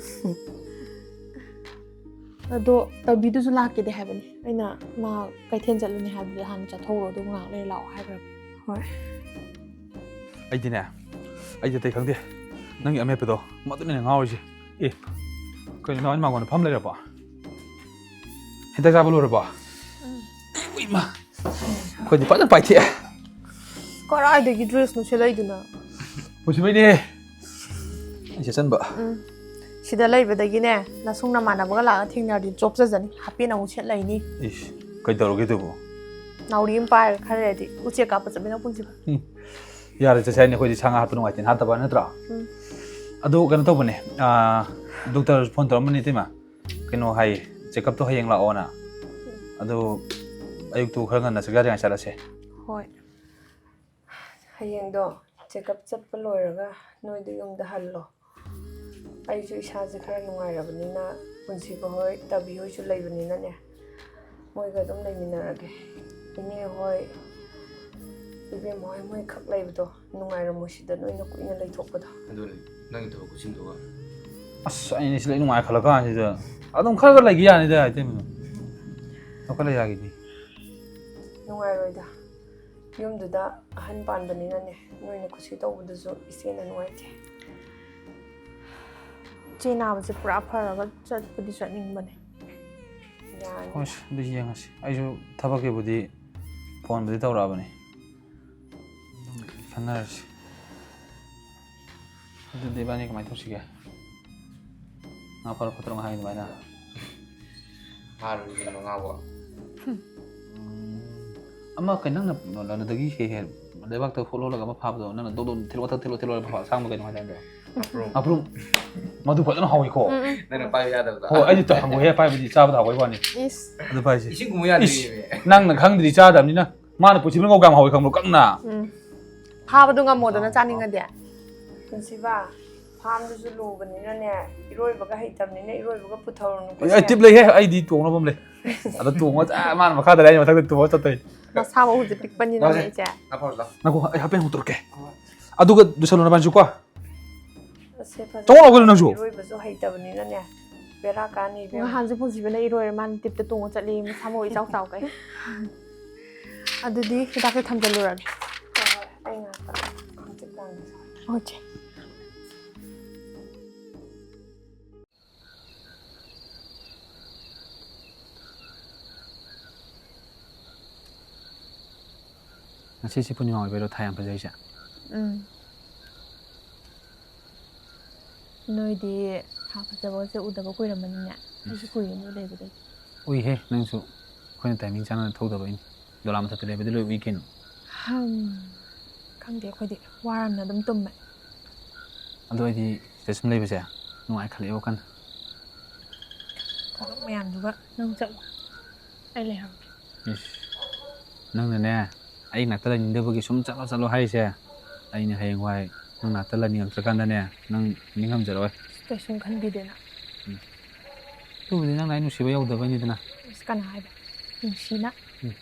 ꯑꯗꯣ ꯇꯕꯤꯗꯨꯁꯨ ꯂꯥꯛꯀꯦꯗꯤ ꯍꯥꯏꯕꯅꯤ꯫ ꯑꯩꯅ ꯃꯥ ꯀꯩꯊꯦꯜ ꯆꯠꯂꯨꯅꯤ ꯍꯥꯏꯕꯗꯨꯗ ꯍꯥꯟꯅ ꯆꯠꯊꯣꯛꯎꯔꯣ, ꯑꯗꯨꯒ ꯉꯥꯏꯍꯥꯛ ꯂꯩꯔ ꯂꯥꯛꯑꯣ ꯍꯥꯏꯈ꯭ꯔꯕꯅꯤ꯫ ꯍꯣꯏ꯫ ꯑꯩꯗꯤꯅꯦ, ꯑꯩꯗꯤ ꯑꯇꯩ ꯈꯪꯗꯦ꯫ ꯅꯪꯒꯤ ꯑꯃꯦꯠꯄꯗꯣ ꯃꯗꯨꯅꯤꯅꯦ ꯉꯥꯎꯔꯤꯁꯦ꯫ ꯑꯦ, ꯀꯩꯅꯣ ꯅꯪ ꯃꯉꯣꯟꯗ ꯐꯝ ꯂꯩꯔꯕꯣ? ꯍꯦꯟꯇꯥꯛ ꯆꯥꯕ ꯂꯣꯏꯔꯕꯣ? ꯎꯝ꯫ ꯏꯃꯥ, ꯑꯩꯈꯣꯏꯗꯤ ꯐꯖꯅ ꯄꯥꯏꯊꯦꯛꯑꯦ꯫ ꯀꯔꯥꯏꯗꯒꯤ ꯗ꯭ꯔꯦꯁꯅꯣ ꯁꯦꯠꯂꯛꯏꯗꯨꯅ? ꯄꯨꯟꯁꯤꯕꯩꯅꯦ꯫ ꯑꯩ ꯁꯦꯠꯆꯟꯕ꯫ ꯎꯝ꯫ ꯁꯤꯗ ꯂꯩꯕꯗꯒꯤꯅꯦ, ꯅꯁꯨꯡ ꯅꯃꯥꯟꯅꯕꯒ ꯂꯥꯛꯑꯒ ꯊꯦꯡꯅꯔꯗꯤ ꯆꯣꯞꯆꯖꯅꯤ, ꯍꯥꯄꯦꯟ ꯑꯃꯨꯛ ꯁꯦꯠ ꯂꯩꯅꯤ꯫ ꯏꯁ, ꯀꯩꯗꯧꯔꯒꯦ ꯑꯗꯨꯕꯨ? ꯅꯥꯎꯔꯤ ꯑꯃ ꯄꯥꯏꯔꯒ ꯈꯔ ꯂꯩꯔꯗꯤ ꯎꯆꯦꯛ ꯀꯥꯞꯄ ꯆꯠꯃꯤꯟꯅ ꯄꯨꯟꯁꯤꯕ꯫ ꯎꯝ꯫ ꯌꯥꯔꯦ, ꯆꯠꯁꯦ ꯍꯥꯏꯅꯤ, ꯑꯩꯈꯣꯏꯗꯤ ꯁꯥ ꯉꯥ ꯍꯥꯠꯄ ꯅꯨꯡꯉꯥꯏꯇꯦꯅ ꯍꯥꯠꯇꯕ ꯅꯠꯇ꯭ꯔꯣ? ꯎꯝ꯫ ꯑꯗꯨ ꯀꯩꯅꯣ ꯇꯧꯕꯅꯦ, ꯑꯥ, ꯗꯣꯛꯇꯔ ꯐꯣꯟ ꯇꯧꯔꯝꯕꯅꯤ ꯏꯇꯩꯃ꯫ ꯀꯩꯅꯣ ꯍꯥꯏꯌꯦ, ꯆꯦꯛꯀꯞꯇꯣ ꯍꯌꯦꯡ ꯂꯥꯛꯑꯣꯅ꯫ ꯑꯗꯨ ꯑꯌꯨꯛꯇꯨ ꯈꯔ ꯉꯟꯅ ꯆꯥꯛ ꯆꯥꯗ꯭ꯔꯤꯉꯩ ꯆꯠꯂꯁꯦ꯫ ꯍꯣꯏ꯫ ꯍꯌꯦꯡꯗꯣ ꯆꯦꯛꯀꯞ ꯆꯠꯄ ꯂꯣꯏꯔꯒ ꯅꯣꯏꯗꯣ ꯌꯨꯝꯗ ꯍꯜꯂꯣ꯫ ꯑꯩꯁꯨ ꯏꯁꯥꯁꯦ ꯈꯔ ꯅꯨꯡꯉꯥꯏꯔꯕꯅꯤꯅ, ꯄꯨꯟꯁꯤꯕ ꯍꯣꯏ, ꯇꯕꯤ ꯍꯣꯏꯁꯨ ꯂꯩꯕꯅꯤꯅꯅꯦ, ꯃꯣꯏꯒ ꯑꯗꯨꯝ ꯂꯩꯃꯤꯟꯅꯔꯒꯦ꯫ ꯏꯅꯦ ꯍꯣꯏ, ꯏꯕꯦꯝꯃ ꯍꯣꯏ, ꯃꯣꯏ ꯈꯛ ꯂꯩꯕꯗꯣ ꯅꯨꯡꯉꯥꯏꯔꯝꯃꯣꯏ ꯁꯤꯗ ꯅꯣꯏꯅ ꯀꯨꯏꯅ ꯂꯩꯊꯣꯛꯄꯗꯣ꯫ ꯑꯗꯨꯅꯤ, ꯅꯪꯒꯤ ꯊꯕꯛ ꯈꯨꯠꯆꯤꯟꯗꯨꯒ꯫ ꯑꯁ, ꯑꯩꯅ ꯁꯤꯗ ꯅꯨꯡꯉꯥꯏ ꯈꯜꯂ ꯀꯥꯟꯁꯤꯗ ꯑꯗꯨꯝ ꯈꯔ ꯈꯔ ꯂꯩꯈꯤ ꯌꯥꯅꯤꯗ, ꯏꯇꯩꯃ꯫ ꯂꯧꯈꯠꯂ ꯌꯥꯈꯤꯅꯤ꯫ ꯅꯨꯡꯉꯥꯏꯔꯣꯏꯗ꯫ ꯌꯨꯝꯗꯨꯗ ꯑꯍꯟ ꯄꯥꯟꯕꯅꯤꯅꯅꯦ, ꯅꯣꯏꯅ ꯈꯨꯠꯁꯤ ꯇꯧꯕꯗꯨꯁꯨ ꯏꯆꯦꯅ ꯅꯨꯡꯉꯥꯏꯇꯦ꯫ ꯏꯆꯦ ꯅꯥꯕꯁꯦ ꯄꯨꯔꯥ ꯐꯔꯒ ꯆꯠꯄꯗꯤ ꯆꯠꯅꯤꯡꯕꯅꯦ꯫ ꯌꯥꯅꯤ꯫ ꯍꯣꯏ, ꯑꯗꯨ ꯌꯦꯡꯉꯁꯤ꯫ ꯑꯩꯁꯨ ꯊꯕꯛꯀꯤꯕꯨꯗꯤ ꯐꯣꯟꯕꯨꯗꯤ ꯇꯧꯔꯛꯑꯕꯅꯤ꯫ ꯑꯗꯨꯝ ꯈꯟꯅꯔꯁꯤ꯫ ꯑꯗꯨꯗꯤ ꯏꯕꯥꯅꯤ ꯀꯃꯥꯏꯅ ꯇꯧꯁꯤꯒꯦ? ꯉꯥ ꯐꯥꯔꯛ ꯐꯠꯇ꯭ꯔꯣ ꯉꯥꯍꯥꯟꯒꯤ ꯑꯗꯨꯃꯥꯏꯅ? ꯐꯥꯔꯨꯔꯦ ꯀꯩꯅꯣ ꯉꯥꯕꯣ꯫ ꯎꯝ, ꯑꯃ ꯀꯩ ꯅꯪꯅ ꯀꯩꯅꯣꯗꯒꯤ ꯍꯦꯛ ꯍꯦꯛ ꯂꯩꯕꯥꯛꯇ ꯍꯨꯠ ꯍꯨꯠꯂꯒ ꯑꯃ ꯐꯥꯕꯗꯣ, ꯅꯪꯅ ꯗꯣꯛ ꯗꯣꯛ ꯊꯤꯜꯂꯣ ꯊꯤꯜꯂꯣ ꯊꯤꯜꯂꯣ ꯑꯁꯥꯡꯕ ꯀꯩꯅꯣ ꯍꯥꯏꯗꯥꯏꯅꯦ? ꯉꯥꯄ꯭ꯔꯨꯝ꯫ ꯉꯥꯄ꯭ꯔꯨꯝ꯫ ꯃꯗꯨ ꯐꯖꯅ ꯍꯥꯎꯏꯀꯣ꯫ ꯎꯝ, ꯎꯝ꯫ ꯅꯪꯅ ꯄꯥꯏꯕ ꯌꯥꯗꯕꯗꯣ꯫ ꯍꯣꯏ, ꯑꯩꯗꯤ ꯇ-, ꯍꯪꯒꯣꯏꯍꯦ ꯄꯥꯏꯕꯗꯤ, ꯆꯥꯕꯗ ꯍꯥꯎꯕꯩ ꯋꯥꯅꯤ꯫ ꯏꯁ꯫ ꯑꯗꯨ ꯄꯥꯏꯁꯦ꯫ ꯏꯁꯤꯡ ꯀꯨꯝꯕ ꯌꯥꯗꯦ ꯏꯁ, ꯏꯕꯦ꯫ ꯅꯪꯅ ꯈꯪꯗ꯭ꯔꯗꯤ ꯆꯥꯗꯕꯅꯤꯅ꯫ ꯃꯥꯅ ꯄꯨꯟꯁꯤꯕ ꯉꯧ ꯀꯌꯥꯝ ꯍꯥꯎꯏ ꯈꯪꯕ꯭ꯔꯣ? ꯀꯪꯅ꯫ ꯎꯝ꯫ ꯐꯥꯕꯗꯣ ꯉꯝꯃꯣꯗꯅ ꯆꯥꯅꯤꯡꯉꯗꯤ꯫ ꯄꯨꯟꯁꯤꯕ, ꯐꯥꯝꯗꯨꯁꯨ ꯂꯨꯕꯅꯤꯅꯅꯦ, ꯏꯔꯣꯏꯕꯒ ꯍꯩꯇꯕꯅꯤꯅ ꯏꯔꯣꯏꯕꯒ ꯄꯨꯊꯔꯨꯅꯨꯀꯣ꯫ ꯑꯦ, ꯇꯤꯞ ꯂꯩꯍꯦ, ꯑꯩꯗꯤ ꯇꯣꯡꯅꯕ ꯑꯃ ꯂꯩ꯫ ꯑꯗ ꯇꯣꯡꯉ, ꯑꯥ, ꯃꯥꯅ ꯃꯈꯥꯗ ꯂꯩ, ꯑꯩꯅ ꯃꯊꯛꯇ ꯇꯣꯡꯉ ꯆꯠꯇꯣꯏꯅꯤ꯫ ꯃꯁꯥ ꯃꯎꯁꯦ ꯄꯤꯛꯄꯅꯤꯅꯅꯦ, ꯏꯆꯦ꯫ ꯉꯥꯏꯈꯣ, ꯑꯩ ꯍꯥꯏꯐꯦꯠ ꯍꯨꯠꯇꯣꯔꯛꯀꯦ꯫ ꯑꯗꯨꯒ ꯂꯨꯁꯜꯂꯣ ꯅꯕꯥꯅꯤꯁꯨ ꯀꯣ꯫ ꯑꯁꯦ ꯐꯖꯅ ꯆꯪꯉꯛꯑꯣ ꯀꯩꯅꯣ ꯅꯪꯁꯨ꯫ ꯏꯔꯣꯏꯕꯁꯨ ꯍꯩꯇꯕꯅꯤꯅꯅꯦ, ꯕꯦꯔꯥ ꯀꯥꯅꯤ ꯏꯕꯦꯝꯃ꯫ ꯉꯍꯥꯟꯁꯨ ꯄꯨꯟꯁꯤꯕꯅ ꯏꯔꯣꯏꯔꯦ, ꯃꯥꯅ ꯇꯤꯞꯇ ꯇꯣꯡꯉ ꯆꯠꯂꯤ, ꯃꯁꯥ ꯃꯎ ꯏꯆꯥꯎ ꯆꯥꯎꯈꯩ꯫ ꯑꯗꯨꯗꯤ ꯍꯤꯗꯥꯛꯇꯣ ꯊꯝꯖꯜꯂꯨꯔꯒꯦ꯫ ꯍꯣꯏ, ꯍꯣꯏ, ꯑꯩ ꯉꯥꯛꯇ ꯍꯪꯆꯤꯠ ꯂꯥꯡꯉꯦ꯫ ꯍꯣꯏ, ꯆꯦ꯫ ꯉꯁꯤꯁꯦ ꯄꯨꯔꯅꯤꯃꯥ ꯑꯣꯏꯕꯩꯔꯣ ꯊꯥ ꯌꯥꯝ ꯐꯖꯩꯁꯦ? ꯎꯝ꯫ ꯅꯣꯏꯗꯤ ꯊꯥ ꯐꯖꯕꯒꯁꯦ ꯎꯗꯕ ꯀꯨꯏꯔꯝꯃꯅꯤꯅꯦ꯫ ꯑꯩꯁꯨ ꯀꯨꯏꯔꯦ ꯅꯣꯏ ꯂꯩꯕꯗꯒꯤ꯫ ꯎꯏꯍꯦ, ꯅꯪꯁꯨ꯫ ꯑꯩꯈꯣꯏꯅ timing ꯆꯥꯅ ꯊꯣꯛꯇꯕꯩꯅꯤ꯫ ꯗꯣꯂꯥ ꯃꯊꯛꯇ ꯂꯩꯕꯗꯤ ꯂꯣꯏ ꯎꯏ ꯀꯩꯅꯣ꯫ ꯍꯝ꯫ ꯈꯪꯗꯦ, ꯑꯩꯈꯣꯏꯗꯤ ꯋꯥꯔꯝꯅ ꯑꯗꯨꯝ ꯇꯨꯝꯃꯦ꯫ ꯑꯗꯣ ꯑꯩꯗꯤ ꯁꯤꯗ ꯁꯨꯝ ꯂꯩꯕꯁꯦ ꯅꯨꯡꯉꯥꯏꯈꯠꯂꯛꯑꯦ ꯋꯥꯈꯜ꯫ ꯊꯕꯛ ꯃꯌꯥꯝꯗꯨꯒ ꯅꯪ ꯆꯠꯂꯣ꯫ ꯑꯩ ꯂꯩꯍꯧꯔꯒꯦ꯫ ꯏꯁ, ꯅꯪꯅꯅꯦ, ꯑꯩ ꯅꯥꯛꯇ ꯂꯩꯅꯤꯡꯗꯕꯒꯤ ꯁꯨꯝ ꯆꯠꯂꯣ ꯆꯠꯂꯣ ꯍꯥꯏꯔꯤꯁꯦ, ꯑꯩꯅ ꯍꯌꯦꯡꯋꯥꯏ ꯅꯪ ꯅꯥꯛꯇ ꯂꯩꯅꯤꯡꯉꯛꯇ꯭ꯔꯀꯥꯟꯗꯅꯦ, ꯅꯪ ꯅꯤꯡꯉꯝꯖꯔꯣꯏ꯫ ꯀꯩꯁꯨꯝ ꯈꯟꯕꯤꯗꯦꯅ꯫ ꯎꯝ꯫ ꯑꯗꯨꯕꯨꯗꯤ ꯅꯪꯅ ꯑꯩ ꯅꯨꯡꯁꯤꯕ ꯌꯧꯗꯕꯩꯅꯤꯗꯅ꯫ ꯑꯁ, ꯀꯅꯥ ꯍꯥꯏꯕ? ꯅꯨꯡꯁꯤꯅ꯫ ꯎꯝ꯫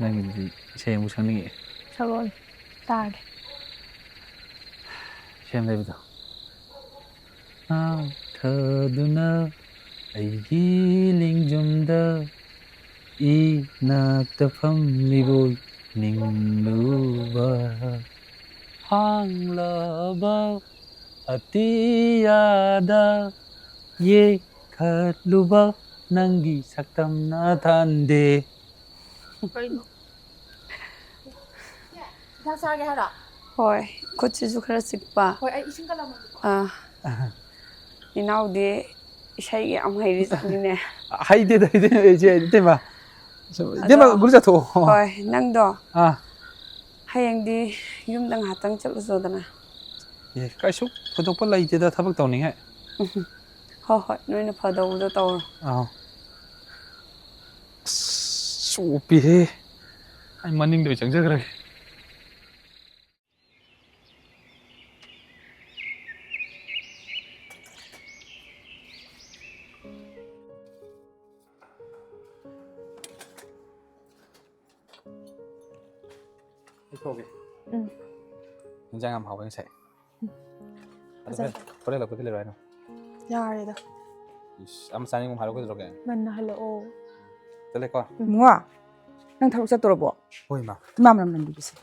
ꯅꯪꯒꯤꯗꯨꯗꯤ ꯏꯁꯩ ꯑꯃꯨꯛ ꯁꯛꯅꯤꯡꯉꯛꯑꯦ꯫ ꯁꯛꯂꯛꯑꯣꯅꯦ, ꯇꯥꯒꯦ꯫ ꯏꯁꯩ ꯑꯃ ꯂꯩꯕꯗꯣ꯫ ꯊꯥꯗꯨꯅ ꯑꯩꯒꯤ ꯂꯦꯡꯖꯨꯝꯗ ꯏꯅꯥꯛꯇ ꯐꯝꯂꯤꯕꯣꯏ ꯅꯤꯡꯂꯨꯕ꯫ ꯍꯥꯡꯂꯕ ꯑꯇꯤꯌꯥꯗ ꯌꯦꯛꯈꯠꯂꯨꯕ ꯅꯪꯒꯤ ꯁꯛꯇꯝꯅ ꯊꯥꯟꯗꯦ꯫ ꯀꯩꯅꯣ? ꯍꯤꯗꯥꯛ ꯆꯥꯒꯦ ꯍꯥꯏꯔꯣ? ꯍꯣꯏ, ꯈꯨꯠꯁꯤꯁꯨ ꯈꯔ ꯆꯤꯛꯄ꯫ ꯍꯣꯏ, ꯑꯩ ꯏꯁꯤꯡ ꯀꯜꯂꯝꯃꯒꯦꯀꯣ꯫ ꯑꯥ꯫ ꯏꯅꯥꯎꯗꯤ ꯏꯁꯩꯒ ꯌꯥꯝ ꯍꯩꯔꯤꯖꯥꯠꯅꯤꯅꯦ꯫ ꯍꯩꯗꯦꯗ, ꯍꯩꯗꯦꯗ, ꯏꯆꯦ, ꯏꯇꯩꯃ꯫ ꯁꯨꯝ, ꯑꯗꯣ, ꯏꯇꯩꯃ, ꯒꯨꯂꯤ ꯆꯥꯊꯣꯛꯑꯣ꯫ ꯍꯣꯏ, ꯅꯪꯗꯣ ꯑꯥ꯫ ꯍꯌꯦꯡꯗꯤ ꯌꯨꯝꯗ ꯉꯥꯏꯍꯥꯛꯇꯪ ꯆꯠꯂꯨꯆꯣꯗꯅ꯫ ꯑꯦ, ꯀꯩꯁꯨ ꯊꯣꯏꯗꯣꯛꯄ ꯂꯩꯇꯦꯗ, ꯊꯕꯛ ꯇꯧꯅꯤꯡꯉꯥꯏ꯫ ꯍꯣꯏ, ꯍꯣꯏ, ꯅꯣꯏꯅ ꯐꯗꯧꯕꯗꯣ ꯇꯧꯔꯣ꯫ ꯑꯥꯎ꯫ ꯑꯁ, ꯆꯣꯞꯄꯤꯍꯦ꯫ ꯑꯩ ꯃꯅꯤꯡꯗ ꯑꯣꯏ ꯆꯪꯖꯈ꯭ꯔꯒꯦ꯫ ꯊꯣꯛꯑꯒꯦ꯫ ꯎꯝ꯫ ꯏꯟꯖꯥꯡ ꯌꯥꯝ ꯍꯥꯎꯋꯦ ꯉꯁꯥꯏ꯫ ꯐꯖꯅ꯫ ꯍꯣꯔꯦꯟ ꯍꯜꯂꯛꯄꯗꯤ ꯂꯩꯔꯣ ꯍꯥꯏꯅꯣ? ꯌꯥꯔꯦꯗ꯫ ꯏꯁ, ꯑꯃ ꯆꯥꯅꯤꯡꯕ ꯍꯥꯏꯔꯣ ꯀꯩꯗꯧꯔꯒꯦ? ꯉꯟꯅ ꯍꯜꯂꯛꯑꯣ꯫ ꯆꯠꯂꯦꯀꯣ? ꯎꯝ꯫ ꯏꯕꯨꯡꯉꯣ, ꯅꯪ ꯊꯕꯛ ꯆꯠꯇꯣꯔꯕꯣ? ꯍꯣꯏ, ꯏꯃꯥ꯫ ꯏꯃꯥ ꯃꯅꯝ ꯅꯝꯕꯤꯒꯦꯁꯦ꯫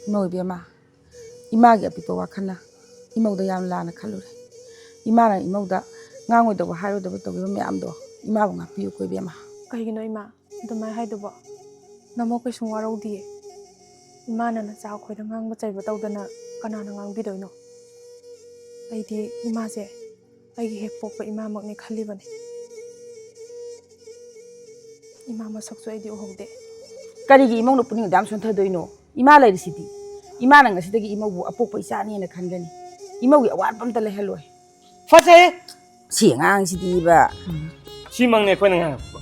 ꯏꯃꯧ ꯏꯕꯦꯝꯃ, ꯏꯃꯥꯒꯤ ꯑꯄꯤꯛꯄ ꯋꯥꯈꯜꯅ ꯏꯃꯧꯗ ꯌꯥꯝ ꯂꯥꯟꯅ ꯈꯜꯂꯨꯔꯦ꯫ ꯏꯃꯥꯅ ꯏꯃꯧꯗ ꯉꯥꯡꯉꯣꯏꯗꯕ ꯍꯥꯏꯔꯣꯏꯗꯕ ꯇꯧꯈꯤꯕ ꯃꯌꯥꯝꯗꯣ ꯏꯃꯥꯕꯨ ꯉꯥꯛꯄꯤꯌꯨꯀꯣ ꯏꯕꯦꯝꯃ꯫ ꯀꯩꯒꯤꯅꯣ ꯏꯃꯥ? ꯑꯗꯨꯃꯥꯏꯅ ꯍꯥꯏꯗꯨꯕꯣ? ꯅꯃꯧ ꯀꯩꯁꯨ ꯋꯥꯔꯧꯗꯤꯌꯦ꯫ ꯏꯃꯥꯅ ꯅꯆꯥ ꯑꯩꯈꯣꯏꯗ ꯉꯥꯡꯕ ꯆꯩꯕ ꯇꯧꯗꯅ ꯀꯅꯥꯅ ꯉꯥꯡꯕꯤꯗꯣꯏꯅꯣ? ꯑꯩꯗꯤ ꯏꯃꯥꯁꯦ ꯑꯩꯒꯤ ꯍꯦꯛ ꯄꯣꯛꯄ ꯏꯃꯥꯃꯛꯅꯤ ꯈꯜꯂꯤꯕꯅꯤ꯫ ꯏꯃꯥ ꯃꯁꯛꯁꯨ ꯑꯩꯗꯤ ꯎꯍꯧꯗꯦ꯫ ꯀꯔꯤꯒꯤ ꯏꯃꯧꯅ ꯄꯨꯛꯅꯤꯡ ꯑꯗꯨꯌꯥꯝ ꯁꯣꯟꯊꯗꯣꯏꯅꯣ? ꯏꯃꯥ ꯂꯩꯔꯤꯁꯤꯗꯤ꯫ ꯏꯃꯥꯅ ꯉꯁꯤꯗꯒꯤ ꯏꯃꯧꯕꯨ ꯑꯄꯣꯛꯄ ꯏꯆꯥꯅꯦꯅ ꯈꯟꯒꯅꯤ꯫ ꯏꯃꯧꯒꯤ ꯑꯋꯥꯠꯄ ꯑꯝꯇ ꯂꯩꯍꯜꯂꯣꯏ꯫ ꯐꯖꯩ! ꯁꯤ ꯑꯉꯥꯡꯁꯤꯗꯤꯕ꯫ ꯁꯤꯃꯛꯅꯦ ꯑꯩꯈꯣꯏꯅ ꯉꯥꯡꯉꯛꯄ꯫